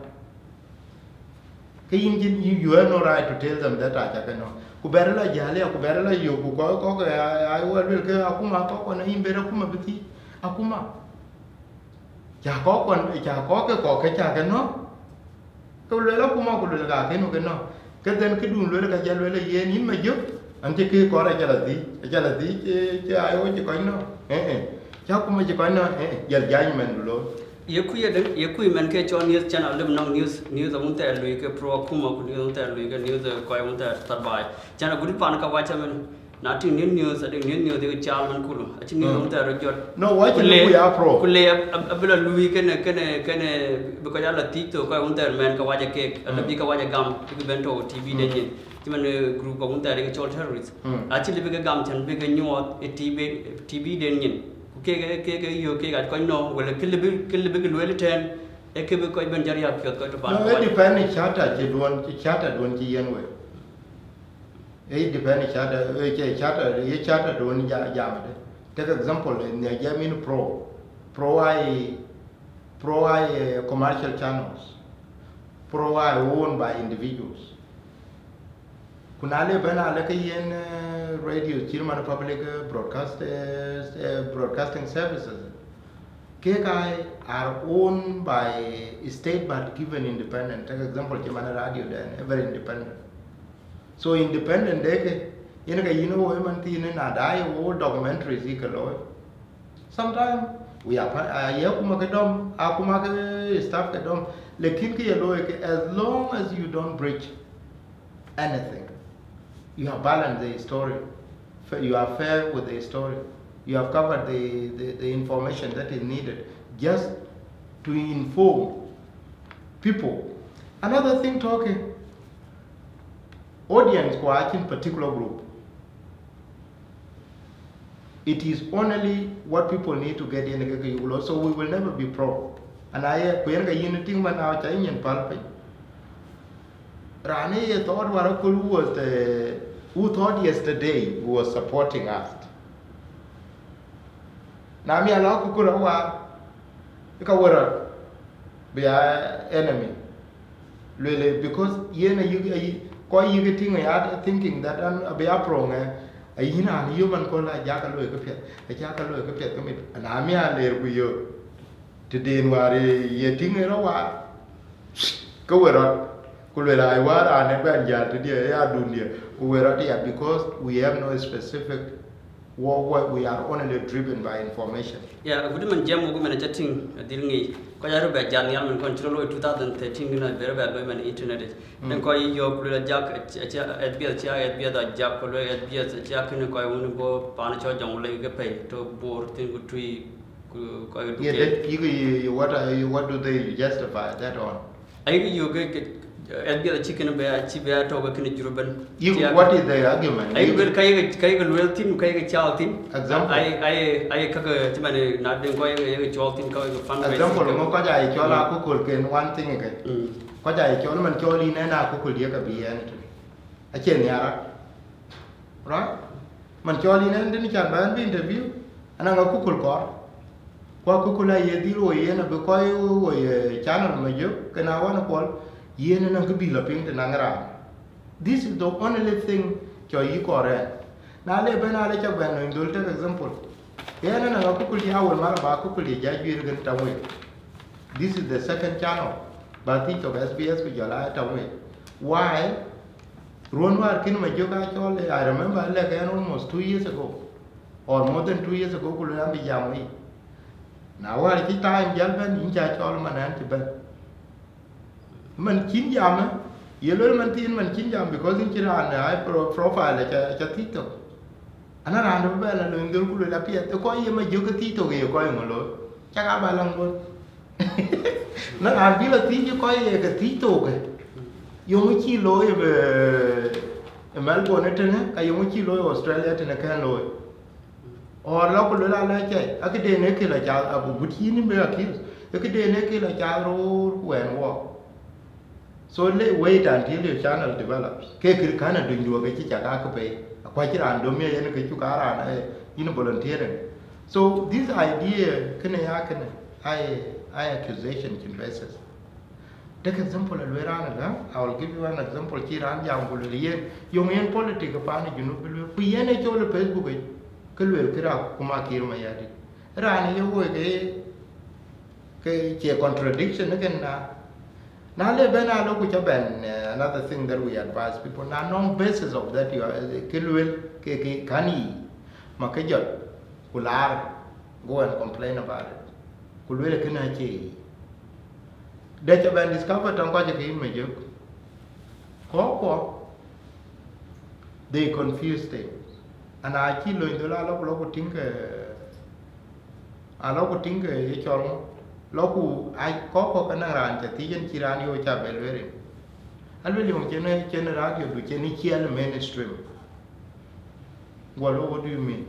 Ke yïn cïn, you, you have no right to tell them that aca ke nɔ̈k. Ku bɛ̈rë la jäl ya, ku bɛ̈rë la yök, ku kɔc kɔ̈k ke aa, aa wä lueel ke akuma kɔ̈k kuɔn, yïn ber akuma bï thiëëc. Akuma. Cä kɔ̈k kuɔn, cä kɔ̈k ke kɔ̈k ke cä ke nɔ̈k. Ke lueel akuma ku lueel ka kën ke nɔ̈k. Ke then këdun lueel ka jɔ lueel yen yïn Majök, an cï kë kɔɔr aca la thiëëc, aca la thiëëc, eh, cï I O cï kɔc nɔ̈k. Eh, eh. Cä akuma cï kɔc nɔ̈k, eh, eh. Jɔl judgment du looi. Ye kuc ëdë, ye kuc mɛn ke cɔl news channel lëu nɔŋ news, news awun thɛɛr lui ke pro akuma ku news awun thɛɛr lui ke news, eh, kɔc awun thɛɛr thar baai. Channel agut pan ka wac amën. Na tïŋ news, news, adï news, news dï cal man kulu. Acï news Mm. wun thɛɛr rɔt jɔt. No, why Ku should le, we are pro? ku le ab-, ab-, abï la lui kënë, kënë, kënë, bï kɔc ala thiëc thok kɔc wun thɛɛr mɛn ka wac ë keek, ala Mm. bï ka wac ë gam, bï ke ben tɔ̈u T V den Mm. nyin. Cï man, eh, group awun thɛɛr dï ke cɔl terrorist. Mm. Acï lëu bï ke gam cän bï ke nyuɔɔth ë T V, T V den nyin. Kek, kek, kek yök kek aa kɔc nɔ̈k, wala kë lëbï, kë lëbï kë lueel tɛ̈n, ee kë bï kɔc bɛ̈n jɔt riääk piɔ̈th kɔc tɔ̈ paan. No, it depend në charter cï duɔ̈n, cï charter duɔ̈n cï yen wek. It depend në charter, eh, cï charter, ye charter duɔ̈n ja-, jam de. Take example, eh, në jam in Pro. Pro ai, Pro ai, eh, commercial channels. Pro ai owned by individuals. Ku na le bɛ̈n a le ke yen, eh, radio cït man public, eh, broadcast, eh, eh, broadcasting services. Kek ai are owned by state but given independent. Take example, cï man radio den, eh, very independent. So independent de ke, yen ka yïn wo man thiin na dai wo documentaries yï ke looi. Sometimes we are pa-, a ye kuma ke dɔm, a kuma ke staff ke dɔm. Lakin ke ye looi ke, as long as you don't breach anything, you have balanced the story. Fa-, you are fair with the story. You have covered the, the, the information that is needed just to inform people. Another thing, talking audience kwa in particular group. It is only what people need to get in ke ke yugulo, so we will never be pro. And I, ku yen ka yïn tïŋ man, na ca yïn pal piny. Raan ë ye thought war akol, who was the, who thought yesterday was supporting us? Na mi alɔ ku kura war, ka wera bï ya enemy. Luele, because yen ayï, ayï, kɔc yï ke tïŋ ya thinking that an, abï a pro ŋɛ, ayï naan yö man kɔn la jak ka looi ke piɛth, aca ka looi ke piɛth ke mit. Na mi a ler ku yök, të den war ye, ye tïŋ ë rɔ war, ke we rɔt, ku luel ai war an ë bɛn jäl tëdiɛ, ya dundiɛ, ku we rɔt ya, because we have no specific Wo, wo, we are only driven by information. Yeah, a good man jam wo man ca tïŋ, a dhil ŋic. Kɔc arɔ bɛ jat nhial man kɔn cï rɔ looi two thousand thirteen, gina bɛ rɔ bɛ looi man internet ic. Mm. Den kɔc yök luel ajak, aca, aca, S B S aca, S B S ajak, ku luel S B S aca kënë kɔc wun bo paan cɔ jɔŋ lei ke pɛi, to Bor thïn ku tui, ku kɔc du. Yeah, ke. That, you, you, you, what, are you, what do they justify that on? Ayï yök ke, ke, S B S acï kënë bɛ, acï bɛ tɔ̈u ke kënë jur ëbɛ̈n. You, what is the argument? Ayï luel ka yeke, ka yeke luel thïn, ka yeke cɔɔl thïn. Example. Ayï, ayï, ayï kakë cï man na den kɔc yeke, yeke cɔɔl thïn, ka yeke fundraising. Example, ŋö kɔc ayï cɔɔl akököl ken one thing ke. Mm. Kɔc ayï cɔɔl man cɔɔl yïn ɛn akököl diëk abï ɛn tïn. Acie nhiaar. Right? Man cɔɔl yïn ɛn tënë can bä ɛn bï interview, anɔŋ akököl kɔɔr. Ku akököl aye dhil woi yen abï kɔc woi, eh, channel Majök, ke na wan kuɔl, yen anɔŋ kë bï lɔ piŋ të naŋ raan. This is the only thing cɔ yï kɔɔr ɛn. Na le bɛn ale cak bɛn nɔny dhöl, take example. Yen anɔŋ akököl cï awel mar aba akököl ye ja juiir kën tam wei. This is the second channel. Ba thiëc thok S B S ku jɔl a tam wei. Why? Ruɔ̈n wäär kën Majök aa cɔɔl, I remember alɛ̈k ɛn almost two years ago, or more than two years ago, ku luel an bï jam wei. Na wäär cï time jäl bɛ̈n, yïn ca cɔɔl man ɛn cï bɛ̈n. Man cïn jam, ye luel man thiin man cïn jam, because yïn cï raan ai pro-, profile aca, aca thiëc thok. Ana raan dë bï bɛ̈n la luny dhöl ku luel apiɛth, ë kɔc ye Majök ke thiëc thok ye kɔc ŋö looi? Cak aa bä läŋ bɔ̈. Na raan bï lɔ thiëc ë kɔc ye ke thiëc thok, ë, yöŋ cï looi ë, ë Melbourne ëtënë, ka yöŋ cï looi Australia ëtënë kën looi. Or lɔ ku luel alɔ cɛi, akëden ë kë lɔ cath, abu gut yïn bï accuse, akëden ë kë lɔ cath roor ku ɛn wɔɔk. So le wait until your channel develops. Ke kër kän aduny duɔ̈k ke cï cak akë pei. Akuac raan dom ye yen ke cuk a raan, eh, yïn volunteering. So this idea kënë ya kënë, ai, ai accusation cïn basis. Take example, a luel raan ëlä, I will give you an example, cï raan jam ku luel yen, yöŋ yen politic paan ë Junub bï luel. Ku yen ë cɔl ë Facebook yic, ke luel kë ra kuma Kiir Mayardit. Raan ye woi ke, ke cie contradiction ëkën na. Na le bɛn a lɔ ku ca bɛn, eh, another thing that we advise people, na nɔŋ basis of that you are, eh, ke luel ke, ke kan yï, ma ke jɔt, ku laar, go and complain about it. Ku luel kënë acie yï. Dɛ ca bɛn discover tɔŋ kɔc ke yï Majök. Kɔ̈k kuɔ, they confuse things. Ana cï löny dhöl a lɔ ku lɔ ku tïŋ ke, a lɔ ku tïŋ ke ye cɔl ŋö? Lɔ ku a kɔ̈k kɔ̈k ke naŋ raan ca thiëc en cï raan yo ca bɛ lueel en. A lueel yöŋ cen, cen radio du cen ë ciɛl mainstream. Guɔ lɔ, what do you mean?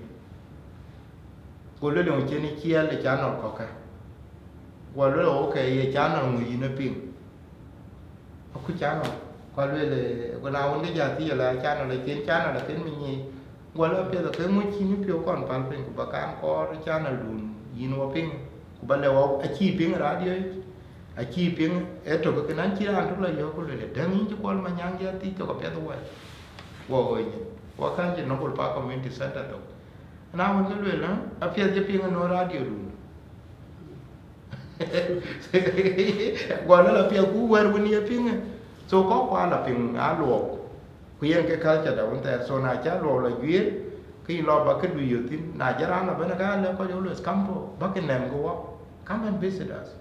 Go lueel, "Yeŋö cïn ë ciɛɛl ë channel kɔ̈kkë?" Guɔ lueel, "Okay, ye channel ŋö yïn e piŋ?" Aku channel, ku lueel, ku na wën ke jɔ thiëc, ala channel acïn, channel akën mi nyic. Guɔ lueel, "Apiɛth, ke ŋö cïn ë piɔ̈u kɔn päl piny, ku ba kan kɔɔr channel dun yïn wɔ piŋ, ku ba lɛ wɔ acï piŋ radio yic, acï piŋ ë tök kën an cï raan tök la yɔ̈ɔ̈k ku lueel, 'Däŋ yïn cï Kuɔl Manyaŋ jɔ thiëc tök apiɛth wɛ̈t?'" Wɔ ɣööc nyin, wɔ kän cï Noble Park Community Center tök. Na wën ke lueel, "Ë, apiɛth cï piŋ ënɔɔn radio dun." Guɔ lueel, "Apiɛth, ku wɛ̈t wën ye piŋë." So kɔc kuan la piŋ aa luɔk, ku yen ke culture da wën thɛɛr. So na cä luɔk la juiir, ke yïn lɔ ba këdu yök thïn. Na jɔ raan la bɛ̈n, ka lɛ̈k kɔc always, "Come to, bäk nɛm ke wɔ. Come and visit us.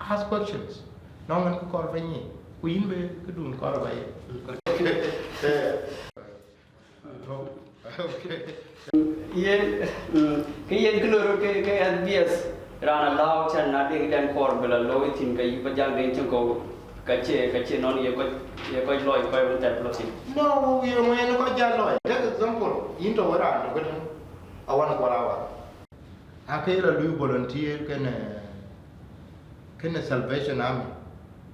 Ask questions." Nɔŋ ɣɛn kë kɔɔr ba nyic, ku yïn bï këdun kɔɔr ba ye. Okay. Yen, mm, ke yen kë loi rot ke, ke S B S, raan alääu cän na dek dɛn kɔɔr bï la looi thïn, ke yï ba jal den cïn kɔ̈u, ka cie, ka cie nɔn ye kɔc, ye kɔc lɔc kɔc wën thɛɛr bï lɔ thïn. No, ye ŋö yen kɔc jal lɔc? Take example, yïn tɔ̈ wën raan tɔ̈ këtën, awan kuɔl awan. Ake la lui volunteer kënë, kënë Salvation Army,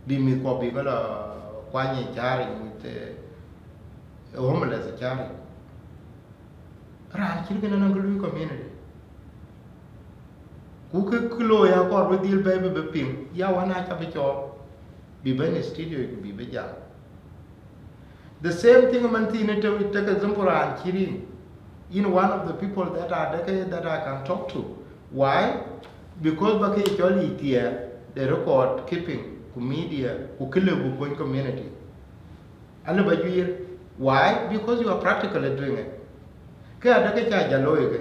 bï mïth kuɔ bï ke la kuany ë cäär yic, with, eh, homeless ë cäär yic. Raan cït kënë nɔŋ kë lui community. Ku kë, kë looi akɔɔr bï dhil bɛ̈i bï, bï piŋ, ya wën aca bï cɔɔl, bï bɛ̈n ë studio ku bï bï jam. The same thing man thiin, take, take example raan cï rin. In one of the people that are, that I can talk to. Why? Because ba ke cɔl yic thiɛɛr, the record keeping, ku media, ku kë lëu bï kuɔny community. Alë ba juiir. Why? Because you are practically doing it. Ke adë ke ca jal looi ke.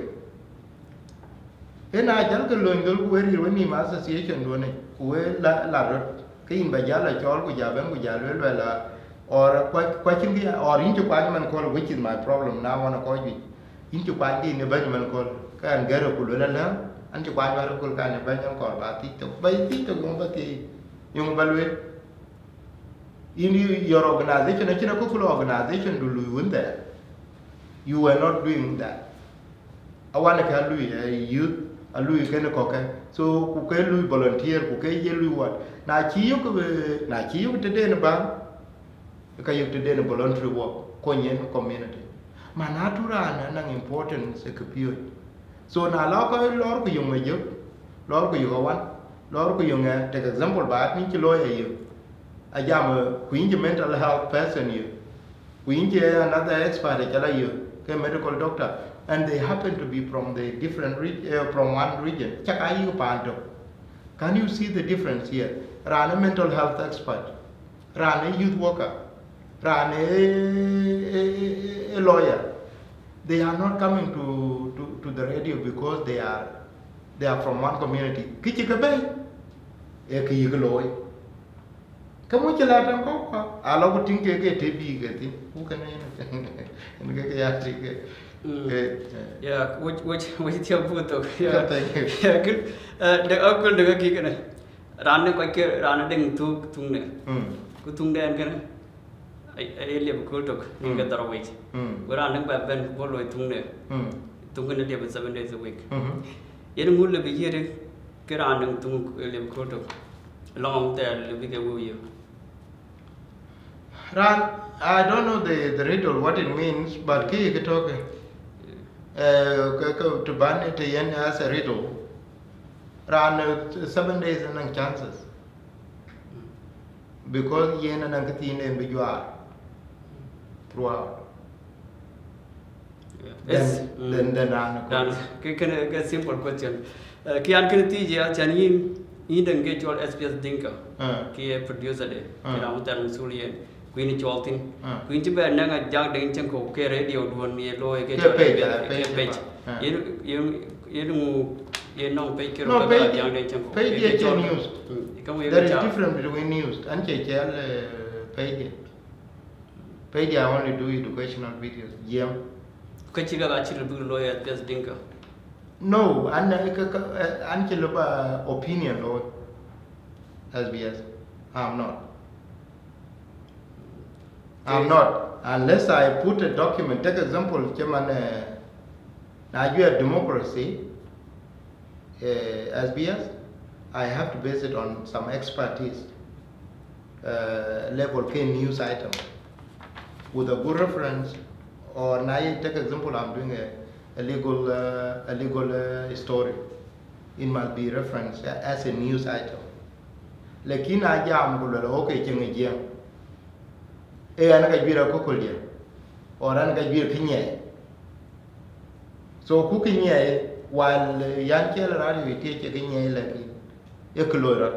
Yen a jal ke lööny dhöl ku we ril we nïïm association duɔ̈n yic, ku we la, la röt, ke yïn ba jal a cɔɔl ku ja bɛ̈n ku ja lueel, lueel a, or kua, kua cïn kë, or yïn cï kuany man köl, which is my problem now, wan a kɔc juëc. Yïn cï kuany ke yïn ë bɛ̈ny man köl, ke ɣɛn gɛ̈r ku lueel alë, an cï kuany man köl, ka ɣɛn ë bɛ̈ny man köl ba thiëc thok, ba thiëc thok, yöŋ ba thiëc, yöŋ ba lueel. In you, your organization, acïn akököl organization du lui wën thɛɛr. You were not doing that. Awan ke alui, eh, youth, alui kënë kɔ̈kkë. So, ku ke lui volunteer, ku ke ye lui what? Na cï yök, eh, na cï yök tëden bäŋ, ka yök tëden voluntary work, kony yen community. Man atu raan anɔŋ importance ë këpiööc. So na lɔ kɔc lɔɔr ku yök Majök, lɔɔr ku yök Awan, lɔɔr ku yök ŋɛk, take example, ba yïn cï lawyer yök, ajam, eh, ku yïn cï mental health person yök, ku yïn cï another expert acä la yök, ke medical doctor, and they happen to be from the different reg-, eh, from one region, cak aa yïk paan tök. Can you see the difference here? Raan ë mental health expert, raan ë youth worker, raan ë, ë, ë, ë lawyer, they are not coming to, to, to the radio because they are, they are from one community. Kë cï ke bɛ̈i, ee kë yïk looi. Ke muc cï la tɛ̈n kɔ̈k, a lɔ ku tïŋ ke, ke të bï ke thïn. Ku kënë yen, yen ke, ke ya tïŋ ke. Mm. Eh, eh. Yeah, which, which, which thiɔ̈k buk thok. Yeah. Thank you. Yeah, good. Eh, de, akul de ke kï kënë. Raan në kɔc ke, raan në deŋ thuk, thuŋ në. Mm. Ku thuŋ dɛn kënë, ai, ai liep kööl tök, mm, ke dhɔr wec. Mm. Ku raan në bɛ bɛ̈n ku bɔ̈ loi thuŋ në. Mm. Thuŋ kënë liep seven days a week. Mm-hmm. Yen ŋu lëu bï yiëëtë ke raan në thuŋ, eh, liep kööl tök? Lɔŋ thɛɛr lëu bï ke wëu yök. Raan, I don't know the, the riddle, what it means, but kë ye kë tök, eh, ke, ke, të bän të yen as a riddle. Raan, eh, seven days anɔŋ chances. Because yen anɔŋ këthiin en bï juaar throughout. Yeah. Then, yes. Mm. Then, then raan, raan, ke, ke, ke simple question. Eh, kë an kënë thiëc ya, cän yïn, yïn dɛŋ ke cɔl S B S Dinka, ah, ke ye producer de, ah, ke raan wun thɛɛr masulian, ku yïn cɔɔl thïn. Ah. Ku yïn cï bɛ nɛŋ a jak deŋ cieŋ kɔ̈u ke radio duɔ̈n ye looi ke, ke cɔl page, S B S, ah, ke page, page. Ah. Yen, yen, yen ŋu, yen nɔŋ page ke rou, no, ke bɛ page, jak deŋ cieŋ kɔ̈u. Page ke, ye ke cɔl news. Mm. There is difference between news. An cie cɛl, eh, page. Page, I only do educational videos. Jiem. Ka cï ka, ka cï lëu bï looi S B S Dinka? No, an, eh, ka, ka, eh, an cï lëu ba opinion looi S B S. I'm not. I'm, eh, not. Unless I put a document. Take example, cï man, eh, na juɛɛr democracy, uh, S B S, I have to base it on some expertise uh, level ke news item with a good reference, or now I take example, I'm doing a, a legal uh, a legal uh, story. It must be referenced as a news item. Lakin a jam ku luel, okay, cieŋ ë jiɛɛm, e an ka juir akököl diɛ̈, or an ka juir kë nyiɛɛi. So ku kë nyiɛɛi, while uh, yan ciɛl radio ë tiëc cï kë nyiɛɛi, lakin e kë loi rɔt.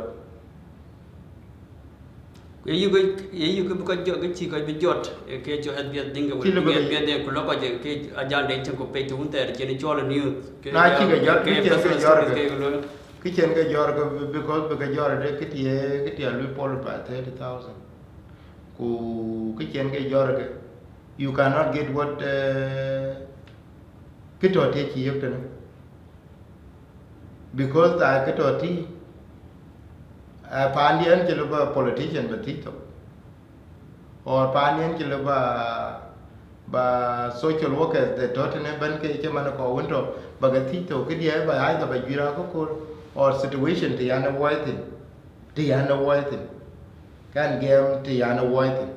Ye yï ke ye yï ke bï kɔc jɔt, ke cï kɔc bï jɔt, e ke cɔl S B S Dinka wala Cï lëbë ke ke- S B S Dinka ku lɔ kɔc ke Ajak Deŋ Ciɛŋkɔ̈u page të wun thɛɛr cïn cɔl news. Na cï ke jɔt, ke ke cïn ke personal jɔt stories ke. Ke looi. Kë cïn ke jɔt ke, because bï ke jɔt de kë tiɛ kë tiɛ lui pol by thirty thousand. Ku kë cïn ke jɔt ke, you cannot get what uh, kë tɔ̈ tiëc cï yök tënë. Because thaai kë tɔ̈ tï, uh, paandiɛn cï lëbë politician bï thiëc thok, or paandiɛn cï lëbë ba social workers de tɔ̈ tënë bɛ̈n ke cï man kɔ̈u wën tɔ̈, ba ke thiëc thok këdiɛ̈, ba either ba juir akököl, or situation të yan ë wuɔi thïn, të yan ë wuɔi thïn. Kan gɛm të yan ë wuɔi thïn,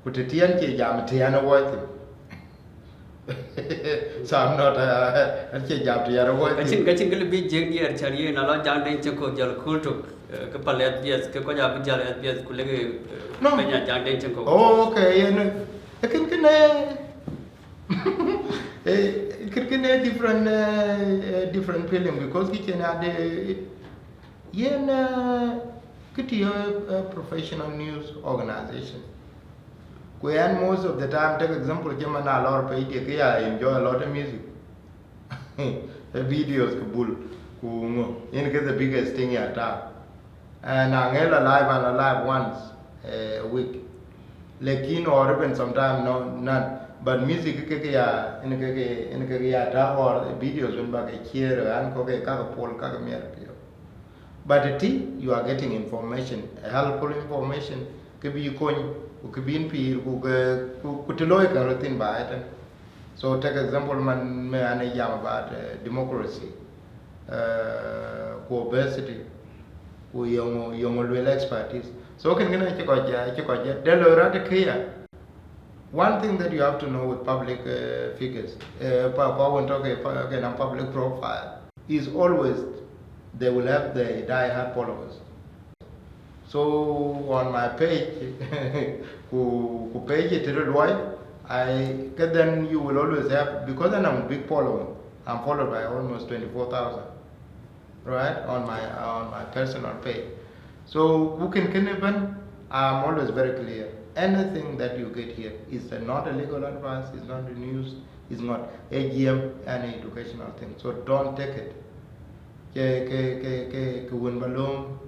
ku të tiɛn cie jam të yan ë wuɔi thïn. So I'm not uh, an cie jam të yan ë wuɔi Kacin thïn. Kacin kë lëbï jiëŋ diɛɛr cän yen alɔ Ajak Deŋ Ciɛŋkɔ̈u jɔl kööl tök, ke pal S B S, ke kɔc abï jäl S B S ku lëk. No. Bɛ̈ny Ajak Deŋ Ciɛŋkɔ̈u. Oh, okay, yen ë kën kënë, eh, kën kënë different uh, different feeling, because kë cïn ade yen uh, kë tï a professional news organization. Ku yan most of the time, take example, cï man a lɔr page diɛ̈, ke ya enjoy a lot of music. Videos ke bul ku ŋö, yen ke the biggest thing ya ta. And aŋë la live, and la live once a week, lakin or even sometime no, none. But music ke ke ya, yen ke ke yen ke ya ta, or videos wën ba ke share, an kɔ̈k ke ka ke pol, ka ke miɛt piɔ̈u. But ti, you are getting information, a helpful information, ke bï kony, ku ke bïn pïïr, ku ke ku, ku të looi ke röt thïn ba ëtën. So take example, man me an ë jam about uh, democracy, uh, ku obesity, ku yöŋö yöŋö luel expertise. So kën kënë acï kɔc, acï kɔc de loi rɔt kë ya. One thing that you have to know with public uh, figures, uh, pa pa wën tɔ̈ ke pa- ke na public profile, is always they will have the die hard followers. So on my page, ku ku page it röt luɔi, I ke then you will always have, because I'm a big following. I'm followed by almost twenty-four thousand, right, on my on my personal page. So ku kën kënë ëbën, I'm always very clear. Anything that you get here is a, not a legal advice, is not a news, is not A G M, an educational thing. So don't take it. Ke ke ke ke ke wën ba lööm,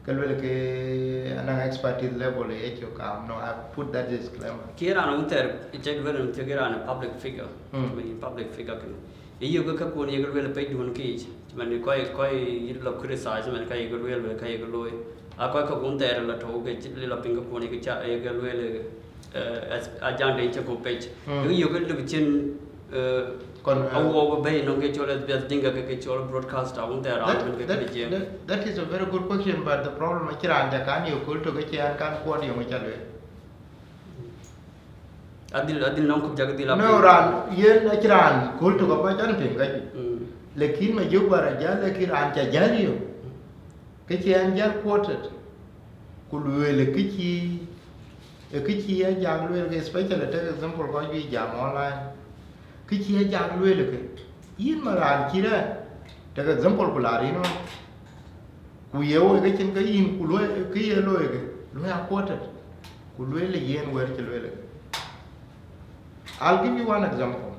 ke luel ke anɔŋ expertise level ë cök kam. No, I put that disclaimer. Ke raan wun thɛɛr cek luel në thiëk raan public figure. Mm. Public figure kënë. Ye yök ke käkun ye ke luel page duɔ̈n ke yic. Cïmën kɔc kɔc yï lɔ criticize, cïmën ka ye ke luel, ka ye ke looi. A kɔc käkun thɛɛr la tɔ̈u ke cï lɔ piŋ käkun ye ke ca ye ke luel, eh, as- Ajak Deŋ Ciɛŋkɔ̈u page. Mm. Ye ke yök ke lëbï cin, eh, Kon uh, awuɔɔk bï bɛ̈i nɔŋ ke cɔl S B S Dinka ke ke cɔl broadcaster wun thɛɛr raan wën ke that, kënë jiëŋ. that, that is a very good question, but the problem acï raan ca kan yök köl tök, acï an kan kuɔt yöŋ ca luel. Adhil adhil nɔŋ kup jak dhil No, raan yen acï raan köl tök abac an piŋ ka juëc. Mm. Lakin ma jök ba rɔt jäl, lakin raan ca jäl yök, ke cï an jäl quoted, ku lueel ë kë cï ë kë cï Ajak lueel ke, especially take example kɔc juëc jam online. Kë cï Ajak lueel ke, yïn ma raan cï rɛ̈ɛ̈r, take example ku laar yïn ɣɔn, ku ye woi ke cïn ke yïn, ku luɔi kë ye looi ke, luɔi a quoted, ku lueel ë yen wɛ̈t cï lueel ke. I'll give you one example.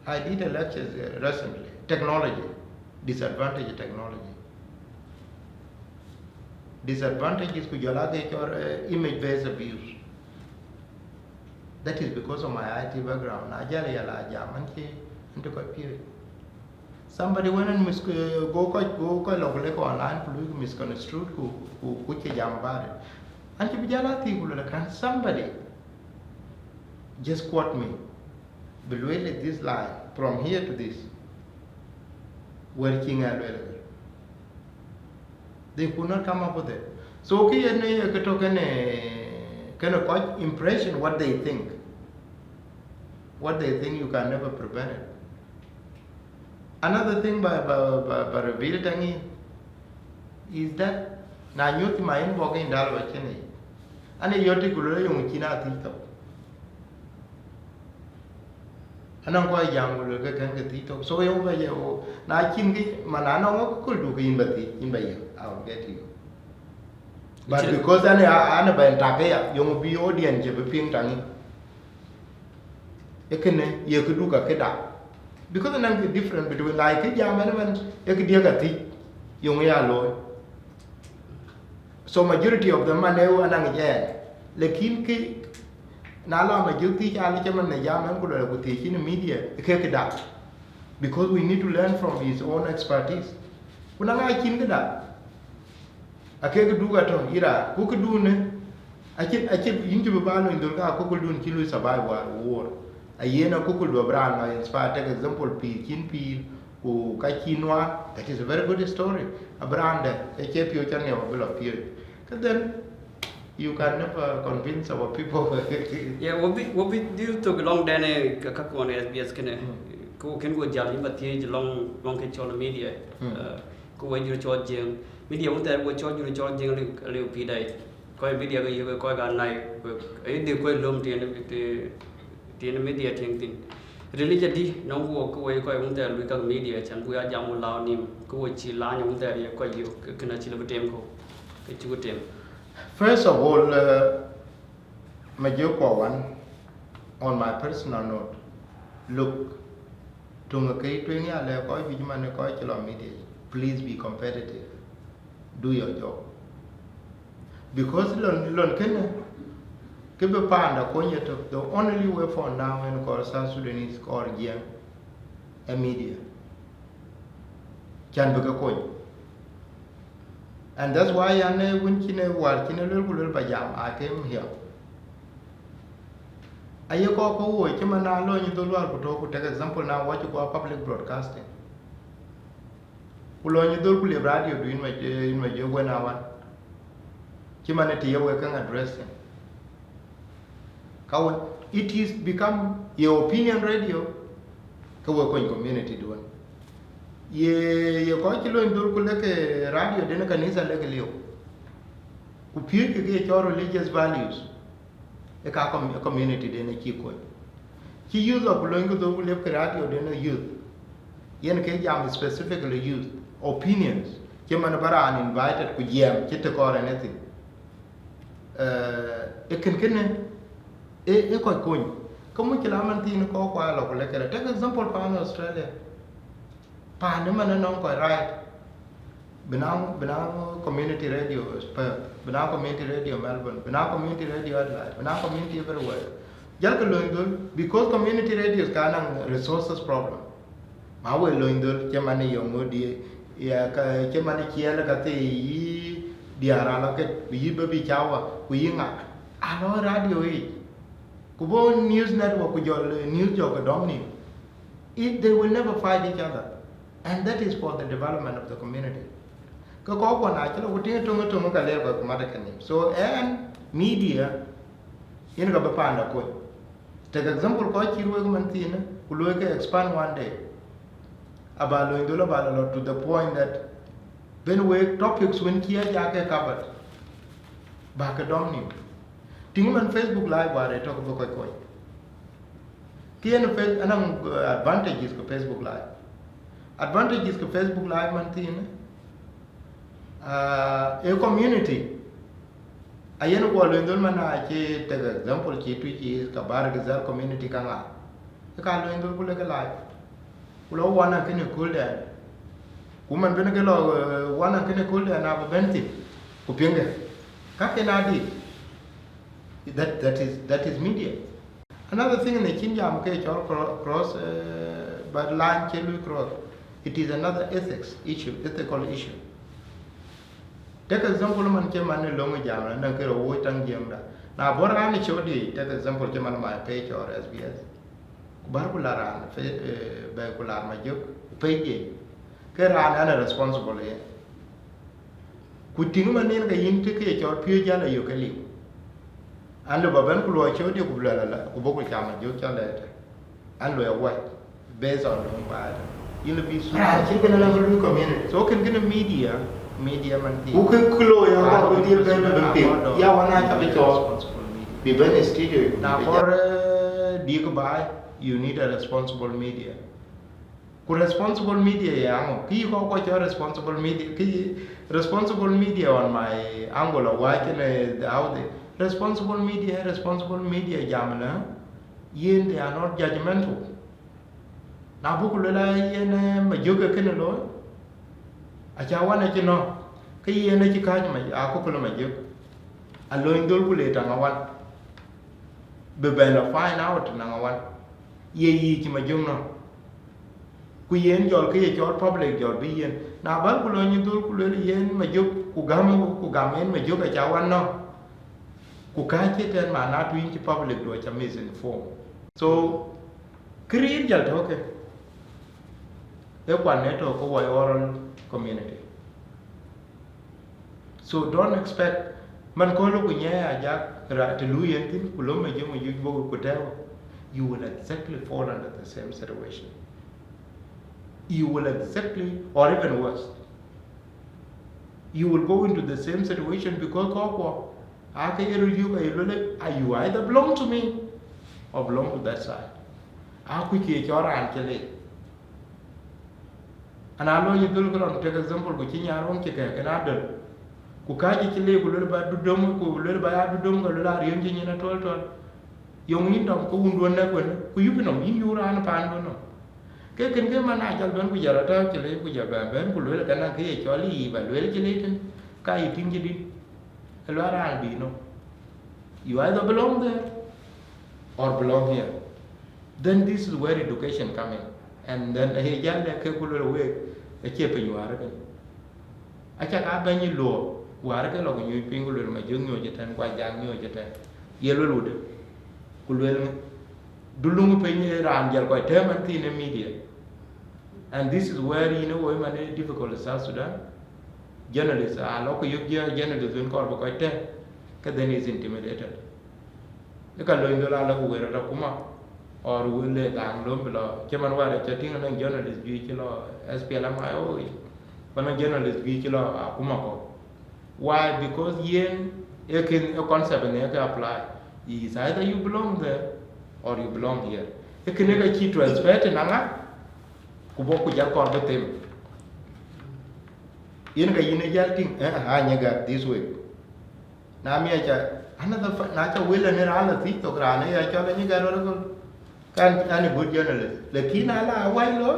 I did a lecture uh, recently. Technology, disadvantage of technology. Disadvantages ku jɔl aa ke cɔl uh, image based abuse. That is because of my I T background. Na jäl ya la jam, an cï an të kɔc piööc. Somebody went and mis uh, go kɔc go kɔc lɔ ku lek online ku lui misconstrued ku ku ku cï jam about it. An cï bï jäl a thii ku luel, can somebody just quote me, bï lueel this line from here to this? Wɛ̈t cï ŋɛk lueel ëkë. They could not come up with it. So kë yen ë kë tɔ̈ kënë, kënë kɔc impression, what they think. What they think, you can never prevent it. Another thing ba, ba, ba, ba reveal tëŋ is that na nyuth ma inbox in dal ba cïn yic. Anë yɔt tik ku lueel yöŋ cïn a thiëc thok. Anɔŋ kɔc jam ku lueel ke kën ke thiëc thok. So yöŋ ba ye wo, na cïn kë, man anɔŋ akököl du ke yïn ba thiëc, yïn ba ye, I will get you. But because anë, anë ba tak ya, yöŋ bï audience cï bï piŋ tëŋ. Ee kënë ye këdu ka këda. Because anɔŋ kë different between, like, kë jam ɛn man, ee kë diɛk a thiëc, yöŋ ya looi. So majority of them man ee anɔŋ jɛɛn. Lakin kë, na la majority thiëc, alë cï man në jam ɛn ku lueel ku thiëc cïn media, ee kë këda. Because we need to learn from his own expertise. Ku na ŋa cïn këda. Akek duk atɔ̈ ira, ku këdun ë, acï, acï, yïn cï bï ba lony dhöl ka akököldun cï lui survive war war. Ayen akököldu abï raan lɔ inspire, take example, pïïr cïn pïïr, ku ka cï nuaar, that is a very good story. Abï raan dɛ̈, ë cie piööc ca niɔp abï lɔ piööc. Ke then, you can never convince our people. Yeah, wo bï, wo bï dhil thök lɔŋ dɛn ë ka, ka kɔn S B S kënë. Ku kën go jäl yïn ba thiëëc lɔŋ, lɔŋ ke cɔl media. Uh, ku we jur cɔl Jiëŋ. Media wun thɛɛr we cɔl jur cɔl Jiëŋ aliu, aliu pïïr dai. Kɔc media ke yök kɔc ka nai, ayï dhil kɔc löm tiɛn, tiɛn media tiɛŋ thïn. Ril ic adï nɔŋ wuɔk ke we kɔc wun thɛɛr lui kak media can buk ya jam wo lau nim, ke we cï lany wun thɛɛr ye kɔc yök, ke kën acï lɔ bï tem kɔ̈u, ke cï ku tem. First of all, uh, ma jök kuɔ wan, on my personal note, look, töŋ ke tueŋ ya lɛ kɔc juëc man kɔc cï lɔ media, please be competitive. Do your job. Because lon, lon kënë, kë bï paanda kony yetök, the only way for now in kɔɔr South Sudanese kɔɔr Jiëŋ, a media. Can bï ke kony. And that's why an ë wun cïn ë war cïn ë luel ku luel ba jam, I came here. Aye kɔɔr ke woi cï man na lony dhöl war ku tɔ̈ ku take example na wɔ cï guɔ public broadcasting. Ku lony dhöl ku liep radio du yïn ma, yïn ma jök wën awan. Cï man ë të ye wek käŋ addressing. Ka wën, it is become ye opinion radio, ke we kony community duön. Ye, ye kɔc cï lony dhöl ku lek radio den kanitha lek liu. Ku piööc ke ke cɔl religious values. Ë ka com-, community den acï kony. Cï youth ɔ ku lony ke dhöl ku liep ke radio den youth. Yen ke jam specifically youth opinions. Cï man ba raan invited ku jiɛɛm cï të kɔɔr anything. Eh, ë kën kënë, ë, ë kɔc kony. Ke muc cï la man thiin kɔɔr kual lɔ ku lek këde. Take example pan Australia. Pan ë man ë nɔŋ kɔc right. Bï naŋ, bï naŋ community radio Perth, bï naŋ community radio Melbourne, bï naŋ community radio Adelaide, bï naŋ community everywhere. Jal ke lony dhöl, because community radios ka naŋ resources problem. Ma we lony dhöl, cï man ë yöŋ ŋö dië, ya ka, cï man ë ciɛɛl ka thii yï diäär ala ke, ku yï baby shower, ku yï ŋa. Alɔ radio yic. Ku bɔ̈ news network ku jɔl, eh, news jɔk ke dɔm ni. It, they will never fight each other. And that is for the development of the community. Ke kɔc kuɔ na cï lɔ ku tiŋ töŋ töŋ ka leer kɔc ku mat ke nim. So, and media, yen ka bï panda kony. Take example, kɔc cï ruëk man thiinë, ku luɔi ke expand one day. Aba lony dhöl aba lɔ lɔ to the point that ben wek topics wën cï ya ke covered. Ba ke dɔm nim. Tiŋ man Facebook Live war ë tɔ̈ ke bï kɔc kony. Kë yen Face-, anɔŋ, uh, advantages ke Facebook Live. Advantages ke Facebook Live man thiinë, uh, ë community. Ayen guɔ lony dhöl man na cï take example cï Twic East ka Bahr el Ghazal community ka ŋa. Ë ka lony dhöl ku lek live. Ku lɔ wan akënë köldɛn. Ku man ben ke lɔ, eh, wan akënë köldɛn abï bɛ̈n thïn. Ku piŋkë. Ka ken adï. That, that is, that is media. Another thing, në cïn jam ke cɔl cro-, cross, eh, but line cï lui cross. It is another ethics issue, ethical issue. Take example, man cï man ë löŋ jam la, na kërë wo taŋ jiëmda. Na bɔ̈ raan ë cɔl diëc, take example, cï man my page or S B S. Ku bär ku la raan, fe-, eh, bɛ ku la ma jök, ku page. Ke raan an responsible yen. Ku tïŋ man yen ke yïn tï ke ye cɔl piööc jäl ayök ke liu. An lë ba bɛ̈n ku luɔi cööt ye ku bï luɛl ala, ku bɔ̈ ku cam Majök cä lɛɛt. An luɔi awɔc, based on luɔi baai. Yïn lë bï su- Ah, cï kën la bï community. So kën kën media, media man thïn. Ku kë kë looi ya kɔɔr bï dhil bɛ̈n bï piŋ. Ya wan a cä bï cɔɔl. Responsible media. Bï bɛ̈n studio. Na kɔɔr, eh, dik baai, you need a responsible media. Ku responsible media ya ŋö? Kï yï kɔc kuɔ cɔl responsible media, kï yï responsible media on my angle of watching, eh, how the responsible media, responsible media jam na, yen they are not judgmental. Na buk luel a yen, eh, Majök ke kënë looi, acä wan acï nɔ̈k, ke yen acï kääc ma, akököl Majök. Alony dhöl ku le taŋ awan. Bï bɛ̈n la find out naŋ awan. Ye yic Majök nɔ̈k. Ku yen jɔl ke ye cɔl public jɔl bï yen. Na bä ku lɔ nyin dhöl ku luel yen Majök ku gam, ku gam yen Majök acä wan nɔ̈k. Ku kääc cï tɛ̈n man na tuny cï public du acä misinform. So, kë riir jäl tɔ̈ ke. Ee kuan ne tɔ̈ ke wɔ oral community. So don't expect, man kööl ku nyɛɛi ajak ra të luui yen thïn, ku lom Majök Majök bɔ̈ ku tɛ̈ɛ̈u, you will exactly fall under the same situation. You will exactly, or even worse. You will go into the same situation because kɔckuɔ, aa ke ye röt yök aye luel, are you either belong to me or belong to that side. Aa kuc ke cɔl raan cï leec. Ana lɔ yï dhöl ke lɔn take example, ku cï nyaar wën cï kɛ̈ɛ̈k kën adöl. Ku kääc cï leec ku luel ba du döm, ku luel ba ya du döm, ke luel a riëëm cï nyin atɔ̈l tɔ̈l. Yöŋ yïn dɔm ke wun duön nɛ̈k wën, ku yup nɔm, yïn yuk raan paan duön nɔm. Ke kën ke man a jal bɛ̈n ku jal atääu cï leec ku jal bɛ̈n bɛ̈n ku luel ke na ke ye cɔl yï ba luel cï leec tën, ka yï tïŋ cï dït. Ë luaar raan bï nɔm. You either belong there or belong here. Then this is where education come in. And then aye jal de ke ku luel week, acie piny wäär kën. Aca ka bɛ̈ny luɔɔk, wäär ke lɔ ku nyuc piny ku luel Majök nyuc ëtɛ̈n, ku Ajak nyuc ëtɛ̈n. Ye luel wudë. Ku luel ŋö? Du luŋ piny ë raan jal kɔc tɛ̈ɛ̈m ɛn thïn ë media. And this is where, you know, why man ë difficult in South Sudan. Journalists, a lɔ ku yök jia journalist wën kɔɔr bï kɔc tɛ̈ɛ̈m, ke then is intimidated. Ë ka lony dhöl a lɔ ku wëër rɔt akuma, or wël le dhaŋ lom bï lɔ, cï man wäär ca tïŋ anɔŋ journalist juëc cï lɔ S P L M I O yic, ku anɔŋ journalist juëc cï lɔ akuma kɔ̈k. Why? Because yen ee kën ë concept në ke apply. Is either you belong there or you belong here. Ee kën ë ka cï transfer të naŋa, ku bɔ̈ ku jal kɔɔr bï them. Yen ka yïn ë jal tïŋ, eh, a nyï gät this way. Na miɛc ca, another fa-, na ca wël ënë raan la thiëc thok, raan ë ya cɔl anyï gät rɔt ëköl. Kan an ë good journalist. Lakin na la awai lo,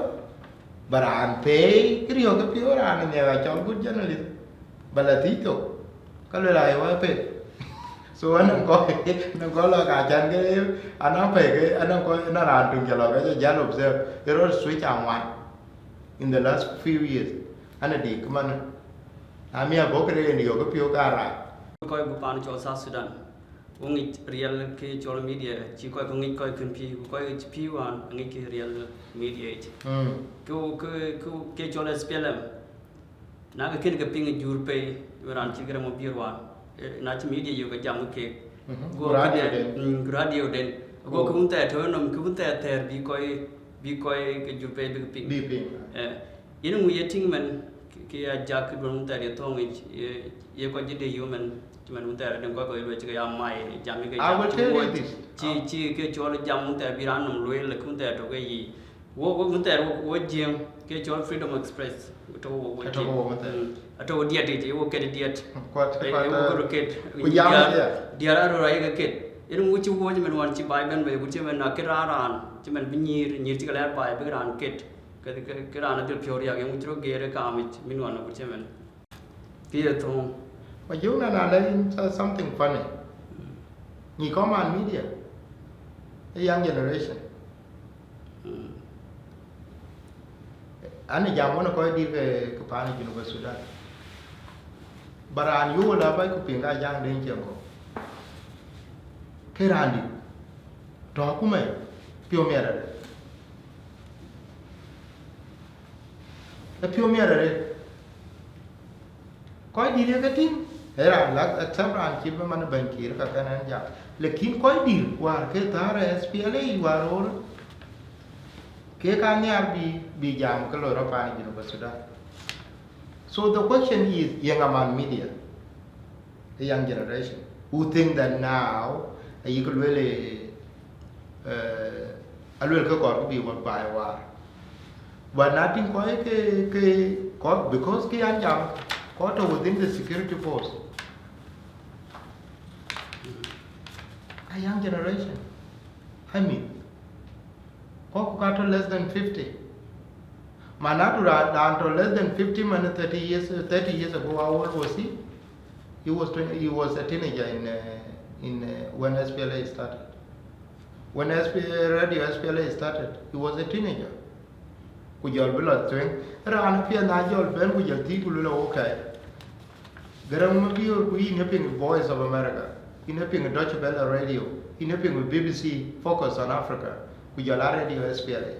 ba raan pei, kë riɔ̈k ke piɔ̈u raan ë nhiaak a cɔl good journalist. Ba la thiëc thok, ka luel a ye wä pei. So anɔŋ kɔc, anɔŋ kɔc lɔ ka can ke, anɔŋ pei ke, anɔŋ kɔc, anɔŋ raan tuŋ ca lɔ ke ca jal observe. Ë rɔt switch aŋuan in the last few years. An ë dik man. Amia bɔ̈ këde yen yök ë piɔ̈u ka rac. Kɔc ku paan cɔl South Sudan, ku ŋic riɛl ke cɔl media, cï kɔc ku ŋic kɔc kën pïïu, ku kɔc cï pïïu wään aŋic ke riɛl media yic. Mm. Ku, ku, ku ke cɔl S P L M, na ke kën ke piŋ ë jur pei, wën raan cï kërë mɔ biër wään. Eh, na cï media yök ke jam ke keek. Mhm. Go ku radio kënë, den. Mm, ku radio den. Go, oh, ke wun thɛɛr tɔ̈ nɔm, ke wun thɛɛr thɛɛr bï kɔc, bï kɔc ke jur pei bïk piŋ. Bï piŋ. Eh, yen ŋu ye tïŋ mɛn, ke, ke ya jak ke duɔ̈n wun thɛɛr ye thɔ̈ŋ yic, ye, ye kɔc jï de yök mɛn, cï mɛn wun thɛɛr den kɔc kɔc luɔi cï ke ya mai, jam ke I jam will cï tell you wuɔ̈c, this. Cï, cï ke cɔl jam wun thɛɛr bï raan nɔm lueel, ke wun thɛɛr tɔ̈ ke yic. Wo, wo, wun thɛɛr wo, wo Jiëŋ, ke cɔl freedom of express, atɔ̈ wo, wo Atɔ̈ Jiëŋ. Wo wun thɛɛr. Mm. Atɔ̈ wo diɛt yic, wo ket diɛt. Kuat, eh, kuat, wo kɔt ket. Ku jam diɛt, ya. Diɛt arɔ̈ɔ̈r ayek ket. Yen ŋu cï wuɔ̈c mɛn wään cï baai bɛ̈n bei, ku cï mɛn na ket raan raan, cï mɛn bï nyïïr, nyïïr cï ke lɛɛr baai bïk raan ket. Ke, ke, ke raan adhil piɔ̈u riak, yen ŋu cï rɔt geer ë kaamic, min wään ku cï mɛn. Kë ye thöŋ. Majök na na lɛ̈k yïn so-, something funny. Nyi kɔman media, a young generation. Mm. An ë jam wën ë kɔc dït ke, ke paan ë Junub Sudan. Ba raan yööl a bac ku piŋ ka jaŋ den cieŋ kɔ̈u. Ke raan dït. Tɔ̈ akuma, piɔ̈u miɛt arëët. Ë piɔ̈u miɛt arëët. Kɔc dït ye ke tïŋ, ee raan lak, except raan cï bï man bɛ̈ny Kiir ka kën ɛn jam. Lakin kɔc dït wäär ke thäär ë S P L A wäär röör, ke ka nhiaar bï, bï jam ke loi rɔt paan Junub Sudan. So the question is, yeŋa man media? A young generation who think that now, ayï ke lueel, eh, aluel ke kɔɔr ku bï wä baai waar. But na tïŋ kɔc ke, ke kɔc, because ke an jam, kɔc tɔ̈ within the security force. A young generation. I mean, kɔc ku ka tɔ̈ less than fifty. Manatu raan, raan tɔ̈ less than fifty man thirty years, thirty years ago, how old was he? He was twenty, he was a teenager in, uh, in, uh, when S P L A started. When S P L A, Radio S P L A started, he was a teenager. Ku jɔl bï lɔ tueŋ. Raan piɛth na jɔl bɛ̈n ku jɔl thiëc ku luel, okay. Garaŋ Mabior, ku yïn ë piŋ Voice of America, yïn ë piŋ Deutsche Welle Radio, yïn ë piŋ B B C Focus on Africa, ku jɔl a Radio S P L A.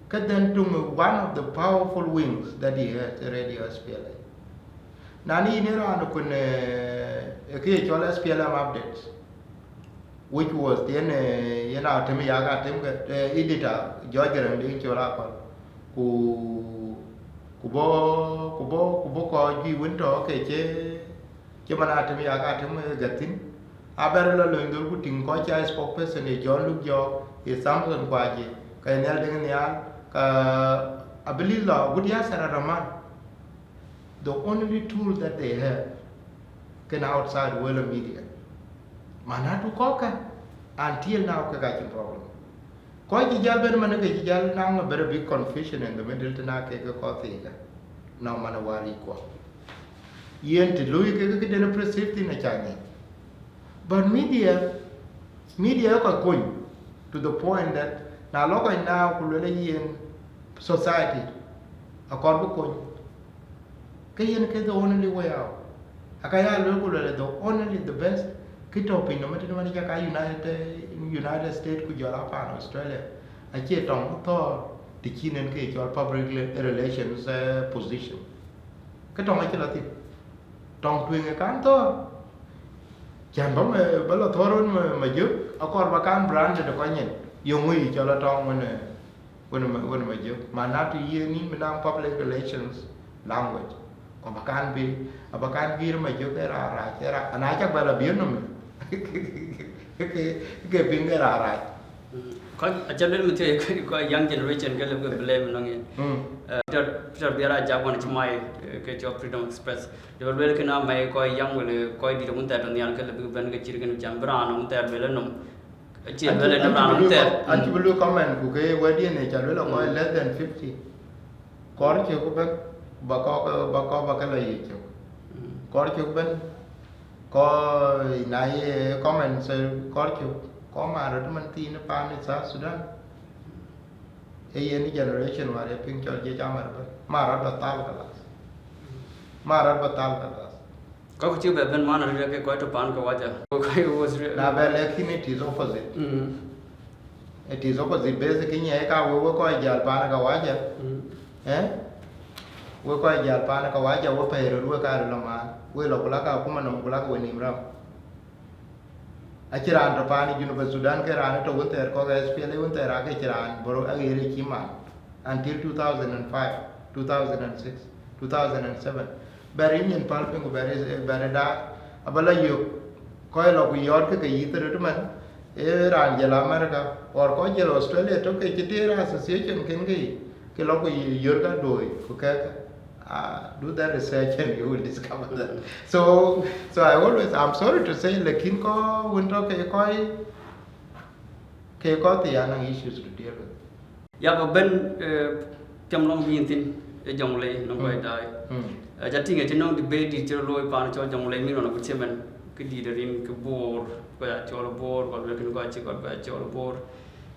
Ke then to me one of the powerful wings that he had, Radio S P L A. Na ni yïn ë raan kun, eh, ë kë ye cɔl S P L M updates, which was yen, eh, yen Atem Yak Atem ke, eh, editor, George Garang de cɔl akɔl. Ku, ku bɔ̈, ku bɔ̈, ku bɔ̈ kɔc juëc wën tɔ̈ ke cï, cï man Atem Yak Atem, eh, gät thïn. Abɛr lɔ löny dhöl ku tïŋ kɔc ca spokesperson ye John Luk Jɔk, ye Samson Kwaje, ka ye Nhial Deŋ Nhial, ka abï list lɔ agut Yasir Araman. The only tool that they have kën outside world media. Manatu kɔ̈kkä, until now, kek acïn problem. Kɔc cï jäl bɛ̈n man ke cï jäl naŋ a very big confusion in the middle tëna kek ke kɔc thiikä. Nɔŋ man ë wäär yic kuɔ. Yen të lui kek këden perceive thïn aca ŋic. But media, media ë kɔc kony to the point that na lɔ kɔc naaw ku luel yen society akɔɔr bï kony, ke yen ke the only way out. Aka ya luel ku luel the only, the best, kë tɔ̈ piny nɔm tënë man ca ka United, United States ku jɔl a paan Australia, acie tɔŋ thɔ̈ɔ̈r të cïn en ke cɔl public relations, eh, position. Ke tɔŋ acï lɔ thïn. Tɔŋ tueŋ ë kan thɔ̈ɔ̈r. Cän bä me, bä lɔ thɔ̈ɔ̈r wën me, me jök, akɔɔr bä kan branded ë kɔc nyin. Yöŋ wëi cɔl atɔŋ wën, eh, wën me, wën me jök. Manatu yen yïn bï naŋ public relations language. Ku bä kan bï, abä kan bï me jök ë raan rac, ë raan, ana cak bä lɔ biën nɔm. Ke, ke, ke piŋ ë raan rac. Mm. Kɔc, aca luel mïthii, kɔc young generation ke lëu ke blame nɔŋ yen. Mm. Eh, Peter, Peter Biar Ajak wan cï mai, eh, ke cɔl Freedom Express. Jɔ luel kënë amai kɔc young wala kɔc dït wun thɛɛr tɔ̈ nhial ke lëu bïk bɛ̈n ke cït kënë cam bï raan wun thɛɛr luel ë nɔm. Acie luel ë nɔm raan wun thɛɛr. An cï bï luel comment ku ke wɛ̈t yen ë ca luel ë kɔc less than fifty. Kɔɔr cök bɛ̈n, bä kɔk, bä kɔk bä ke lɔ yic cök. Mm. Kɔɔr cök bɛ̈n, kɔc na ye comments, eh, kɔɔr cök, kɔc man röt man thiin paan ë South Sudan. Ee yen generation wäär ye piŋ cɔl jiëc amär bɛ̈n. Man rɔt bä thal kalas. Man rɔt bä thal kalas. Kɔc cï bɛ bɛ̈n man arëët ke kɔc tɔ̈ paan Kawaja. Kɔc was re- Na bɛ lɛ̈k yïn, it is opposite. Mm. It is opposite. Basic, nyiɛɛi ka we, we kɔc jäl paan Kawaja. Mm. Eh? We kɔc jäl paan Kawaja, we pɛ̈i röt, we ka röt lɔ maan. We lɔ ku lak akuma nɔm ku lak we nïïm ram. Acï raan tɔ̈ paan Junub Sudan ke raan tɔ̈ wun thɛɛr kɔ̈k S P L A wun thɛɛr ake cï raan bɔ̈ aɣeer ë cï man until two thousand and five, two thousand and six, two thousand and seven. Bɛ̈r yï nyin päl piny ku bɛ̈r, bɛ̈r ë daai, abä lɔ yök kɔc lɔ ku yɔɔt ke ke yith röt man, ee raan jël America, or kɔc jël Australia tök ke cï teer association kën ke yic, ke lɔ ku yör ka dooi ku kɛ̈ɛ̈k. Uh, do that research and you will discover that. So, so I always, I'm sorry to say, lakin kɔc wën tɔ̈ ke kɔc, ke kɔc thii anɔŋ issues to deal with. Ya bä bɛ̈n, eh, tiam lɔŋ bï yïn thïn, ë Jonglei nɔŋ kɔc daai. Mm. Eh, ca tïŋ acï nɔŋ debate dït cï rɔt looi paan cɔl Jonglei min ɣɔn abï cï mɛn, kë dït rin kë Bor, kɔc acɔl Bor, kɔc wek kën kɔc cï kɔc bɛ cɔl Bor.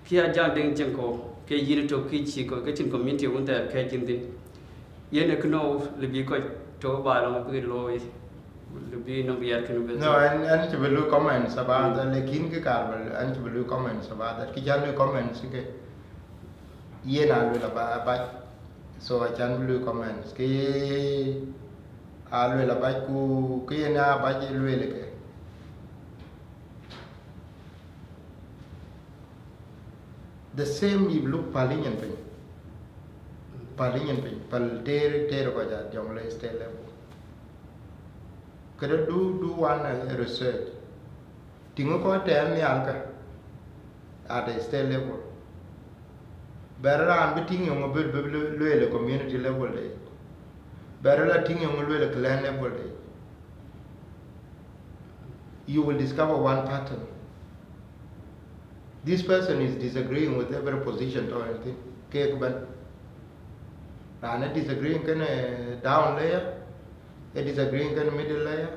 Kë ya Ajak Deŋ Ciɛŋkɔ̈u, ke yïn tök kë cï kɔc, ke cïn community wun thɛɛr kɛ̈ɛ̈c yïn thïn. Yen ë kënou lë bï kɔc tɔ̈ baai lɔŋ bï looi, lë bï nɔm bï yɛt kënë bï No, thou. an, an cï bï lui comments about that, lakin kë kaar bï, an cï bï lui comments about that. Kë ca lui comments ke, yen a luel aba, aba, So acän bï lui comments ke ye a luel abac, ku ke yen abac ye luel ke. The same, if look, päl yï nyin piny, päl yï nyin piny, päl teer, teer kɔc a Jonglei State level. Këdë du, du wan, eh, research. Tïŋ kɔc tɛɛr nhial kä at the state level. Bɛr raan bï tïŋ yöŋ bï, bï lueel community level de. Bɛr la tïŋ yöŋ lueel clan level de. You will discover one pattern. This person is disagreeing with every position or anything. Kek bɛn. Raan ë disagreeing kënë down layer, ë disagreeing kënë middle layer,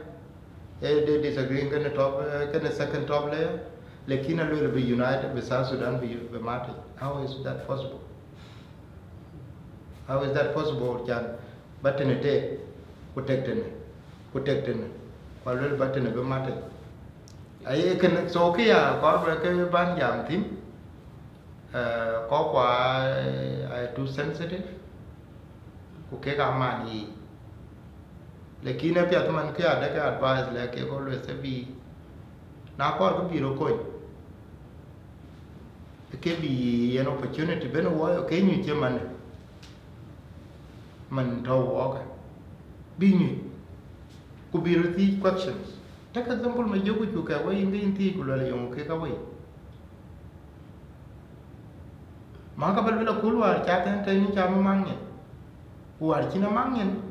ë disagreeing kënë top, eh, kënë second top layer. Lakin aluel bï united, bï South Sudan bï, bï mat. How is that possible? How is that possible? Can ba tënë tek, ku tek tënë, ku tek tënë, ku aluel ba tënë bï mat. Aye kënë, so kë ya kɔɔr bï ke ban jam thïn, eh, kɔɔr kua, eh, are too sensitive, ku kek aman yiic. Lakin apiɛth man kë adek advice lɛ̈k kek always ë bï, na kɔɔr kë bï rɔt kony, ke bï yen opportunity ben wɔ ke nyuc cï man, man tɔ̈ wɔɔkë, bï nyuc, ku bï rɔt thiëc questions. Take example, Majök ku cuk kɛ̈k wei yïn ke yïn thiëc ku luɛl yöŋ kek awei. Ma ka ba luel aköl wäär ca thɛn tɛ̈n ca bï maŋ nyin, ku wäär cïn amaŋ nyin,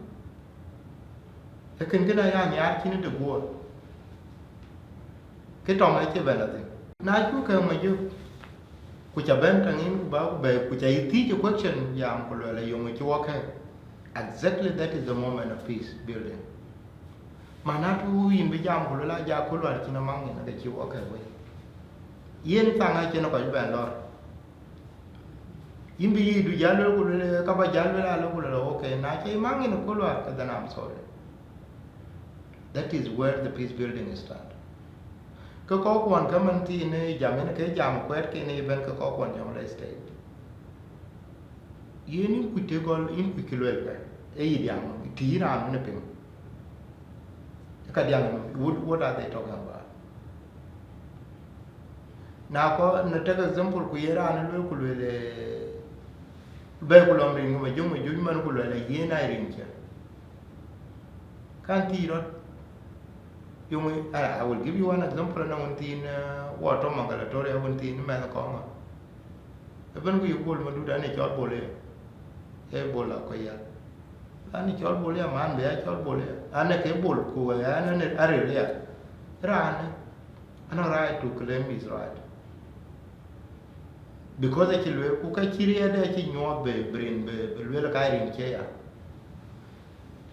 ee kën kënë aya nhiaar cïn ë de guɔ̈ɔ̈r. Kë tɔŋ acï bɛ̈n athïn. Na cuk kɛ̈k Majök, ku ca bɛ̈n tɛ̈ŋ yïn ku ba ku bɛ̈ɛ̈i, ku ca yï thiëc ë question jam ku luɛl yöŋ cï wɔ kɛ̈k. Exactly, that is the moment of peace building. Mana tu yïn bï jam ku luel aja aköl wäär cïn amaŋ nyin ke cï wɔ kɛ̈k wei. Yen thaŋ acïn kɔc bɛ̈n lɔ̈ɔ̈r. Yïn bï yï du jäl luel ku luel, ka ba jäl luel alë ku luel, okay, na cï maŋ nyin aköl wäär, ke then I'm sorry. That is where the peace building is start. Ke kɔc kuɔn ke man thiin ë jam yen ke jam kuɛɛt ke yen ëbɛ̈n ke kɔc kuɔn Jonglei State. Yen yïn kuc të gɔl, yïn kuc kë luel kë, ee yï diaŋ, tï yïn raan wën ë piŋ. Ka diaŋ, what, what are they talking about? Na kɔ, na take example, ku ye raan luel ku luel, eh, bɛ̈ɛ̈i ku lɔm rin ku Majök, Majök man ku luel, eh, yen ai rin cë. Kan thii rɔt. Yöŋ, I, I will give you one example, na wën thiin, eh, wɔ tɔ̈ Mangalatoria wën thiin mɛnh kɔŋ. Ëbɛ̈n ku yï Bol Madut, an, ë cɔl Bol ëya. Ee Bol Akoya. An, ë cɔl Bol ëya, man bï ya cɔl Bol ëya. An, ë ke Bol ku wek, an, an, aril ëya. Raanë, anɔŋ right to claim his right. Because acï lueel, ku ka cï riɛɛtde acï nyuɔɔth bï, bï rin, bï, bï lueel ka rin cie ya.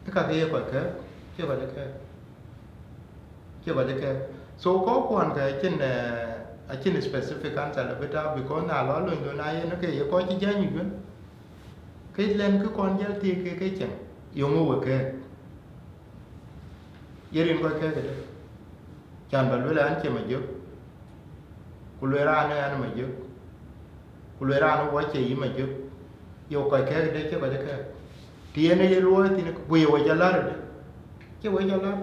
Ë kakë ye kɔc kɛ̈k, cie kɔc kɛ̈k, cie kɔc kɛ̈k. So kɔc kuɔn ke acïn, eh, acïn specific answer le bï tääu, because na lɔ lony do na yen ke ye kɔc cï jäny wën. Ke lɛn kë kɔn jäl thiëëk ke ke cieŋ, yöŋ ë wek kɛ̈k. Ye rin kɔc kɛ̈k këdë? Can ba luel an, cie Majök, ku luel raan ë an, Majök, ku luel raan ë wɔ cie yï Majök. Ye kɔc kɛ̈k këdë? Cie kɔc kɛ̈k. Të yen ë ye luɔi thïn, ku ye wec alar ëdë? Cie wec alar.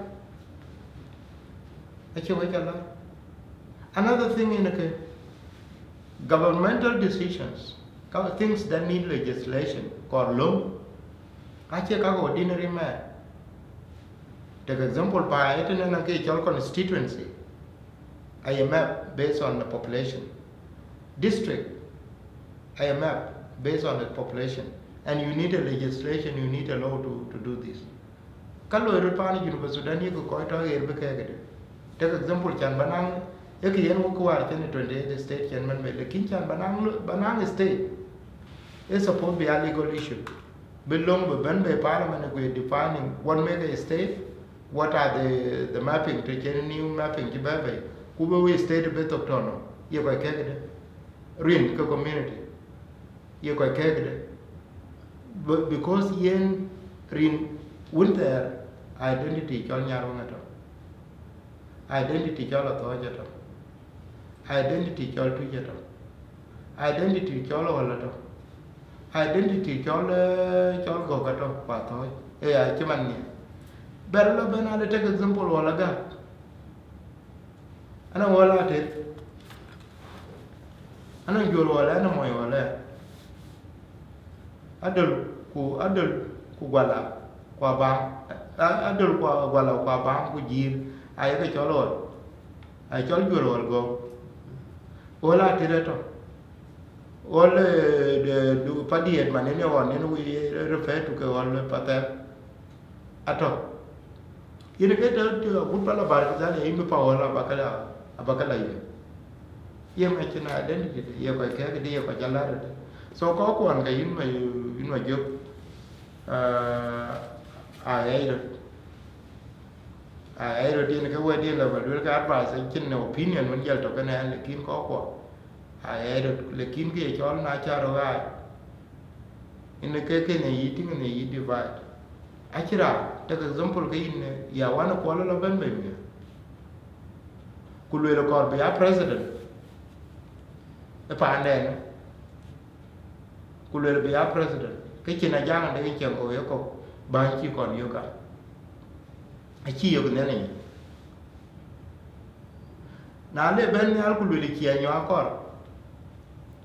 Acie wec alar. Another thing in ke governmental decisions, ka things that need legislation, kɔɔr löŋ, acie ka ordinary man. Take example, ba ëtënë na ke cɔl constituency, aye map based on the population. District, aye map based on the population. And you need a legislation, you need a law to, to do this. Ka loi röt paan ë Junub Sudan, yek kɔc tɔ̈ ɣer bï kɛ̈k këdë. Take example, can ba naŋ, ee kë yen wok wäär cïn twenty eight state cïn man bɛ, lakin can ba naŋ, ba naŋ state, ee suppose bï a legal issue. Bï löŋ bï bɛ̈n bei parliament ku ye defining what make a state, what are the, the mapping, të cïn new mapping cï bɛ̈ɛ̈i bei, ku bï wï state bï thok tɔ̈ nɔm, ye kɔc kɛ̈k këdë? Rin ke community, ye kɔc kɛ̈k këdë? Be-, because yen rin wën thɛɛr, identity cɔl Nyarweŋ atɔ̈, identity cɔl Athɔ̈ɔ̈c atɔ̈, identity cɔl Tuic atɔ̈, identity cɔl Ɣɔl atɔ̈, Identity cɔl, eh, cɔl gɔ̈k atɔ̈ ku athɔ̈ɔ̈c. Ee ya cï man nhial. Bɛ̈r lɔ bɛ̈n, alë take example wala gäk. Anɔŋ wala ater. Anɔŋ juɔl wala, anɔŋ mɔny wala. Adöl ku, adöl ku guala ku abaŋ. A-, adöl ku guala ku abaŋ ku jiir. Aye ke cɔl ɣɔl. Aye cɔl juɔl ɣɔl gɔ̈k. Wala ater atɔ̈. Ɣɔl, eh, de, du, padiɛt man yen ɣɔn yen we refer to ke ɣɔl pathɛl. Atɔ̈. Yen ke tɔ̈, tɔ̈ agut pala bar kidhal, yen bï pa ɣɔl abakala, abakala yen. Yen acïn identity de, ye kɔc kɛ̈k de, ye kɔc alar de. So kɔc kuɔn ke yïn ma, yïn ma jök, ah, a ɣɛc röt. A ɣɛc röt yen ke wɛ̈t yen lɔ ba luel ke advice, acïn opinion wën jɔl tɔ̈ kenë ɣɛn, lakin kɔc kuɔ a ɣɛc röt, lakin ke ye cɔl na cä röt ɣaac. Yen ke kënë yï tïŋ, në yï divide. Acï raan, take example ke yïn, eh, ya wan kuɔl lɔ bɛ̈n bei miäk. Ku lueel kɔɔr bï ya president ë paandɛn. Ku lueel bï ya president. Ke cïn ajaŋ de ke ciɛŋ kɔ̈u ye kɔ̈u, bäny cï kɔn yök ka. Acï yök nhial ë nyin. Na le bɛ̈n nhial ku lueel ciɛɛny nyuak kɔɔr,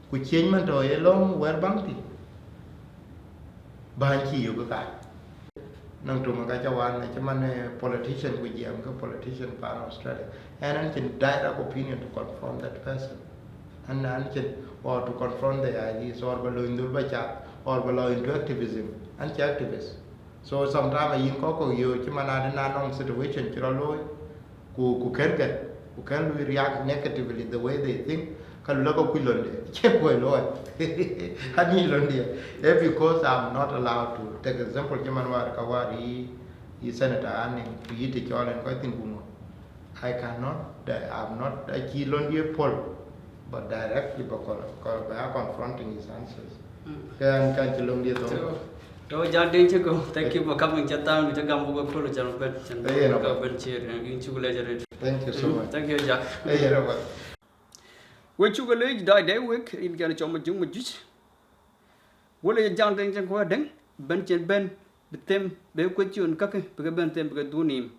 ku ciɛɛny man tɔ̈ ye lɔ̈ŋ wɛ̈r baŋ thïn, bäny cï yök ka. Nɔŋ töŋ ka ca wan, cï man, eh, politician ku jiɛɛm ke politician pan Australia. Ɣɛn, ɣɛn cïn direct opinion to confront that person. Ɣɛn, ɣɛn cïn, or to confront the ideas, or ba lɔ in dhul ba cath, or ba lɔ into activism. Ɣɛn cï activist. So sometimes yïn kɔc kɔ̈k yöök cï man adï na nɔŋ situation cï rɔt looi, ku, ku kën kën, ku kën lui react negatively the way they think, ka lulä ka kuc lɔnde, cie kuɔc looi. Anyic lɔnde. Eh, because I'm not allowed to take example, cï man wäär ka wäär yï, yï Senator Anning, ku yï të cɔl ɣɛn kɔc thïn ku ŋö. I cannot, I'm not, acï lɔnde puɔ̈l, but directly ba kɔl, kɔl, ba confronting his answers. Mm. Ke ɣɛn kan cï lɔnde thɔ̈n. So, to Jal Deŋ cï go, thank you for coming, cä thaŋ, cä gam buk köl, cä ben, cä ben, cä ben cheer, yïn cuk lec arëët. Thank you so much. Thank you, Jal. Ee yen aba. We cuk lec daai dɛ wek, yïn kɛn cɔm Majöŋ Majuc. Wala ye Jal Deŋ cï go dɛ̈ŋ, ben cïn ben, bï them, bï question kakë, bï ke ben them, bï ke dhuk nïïm.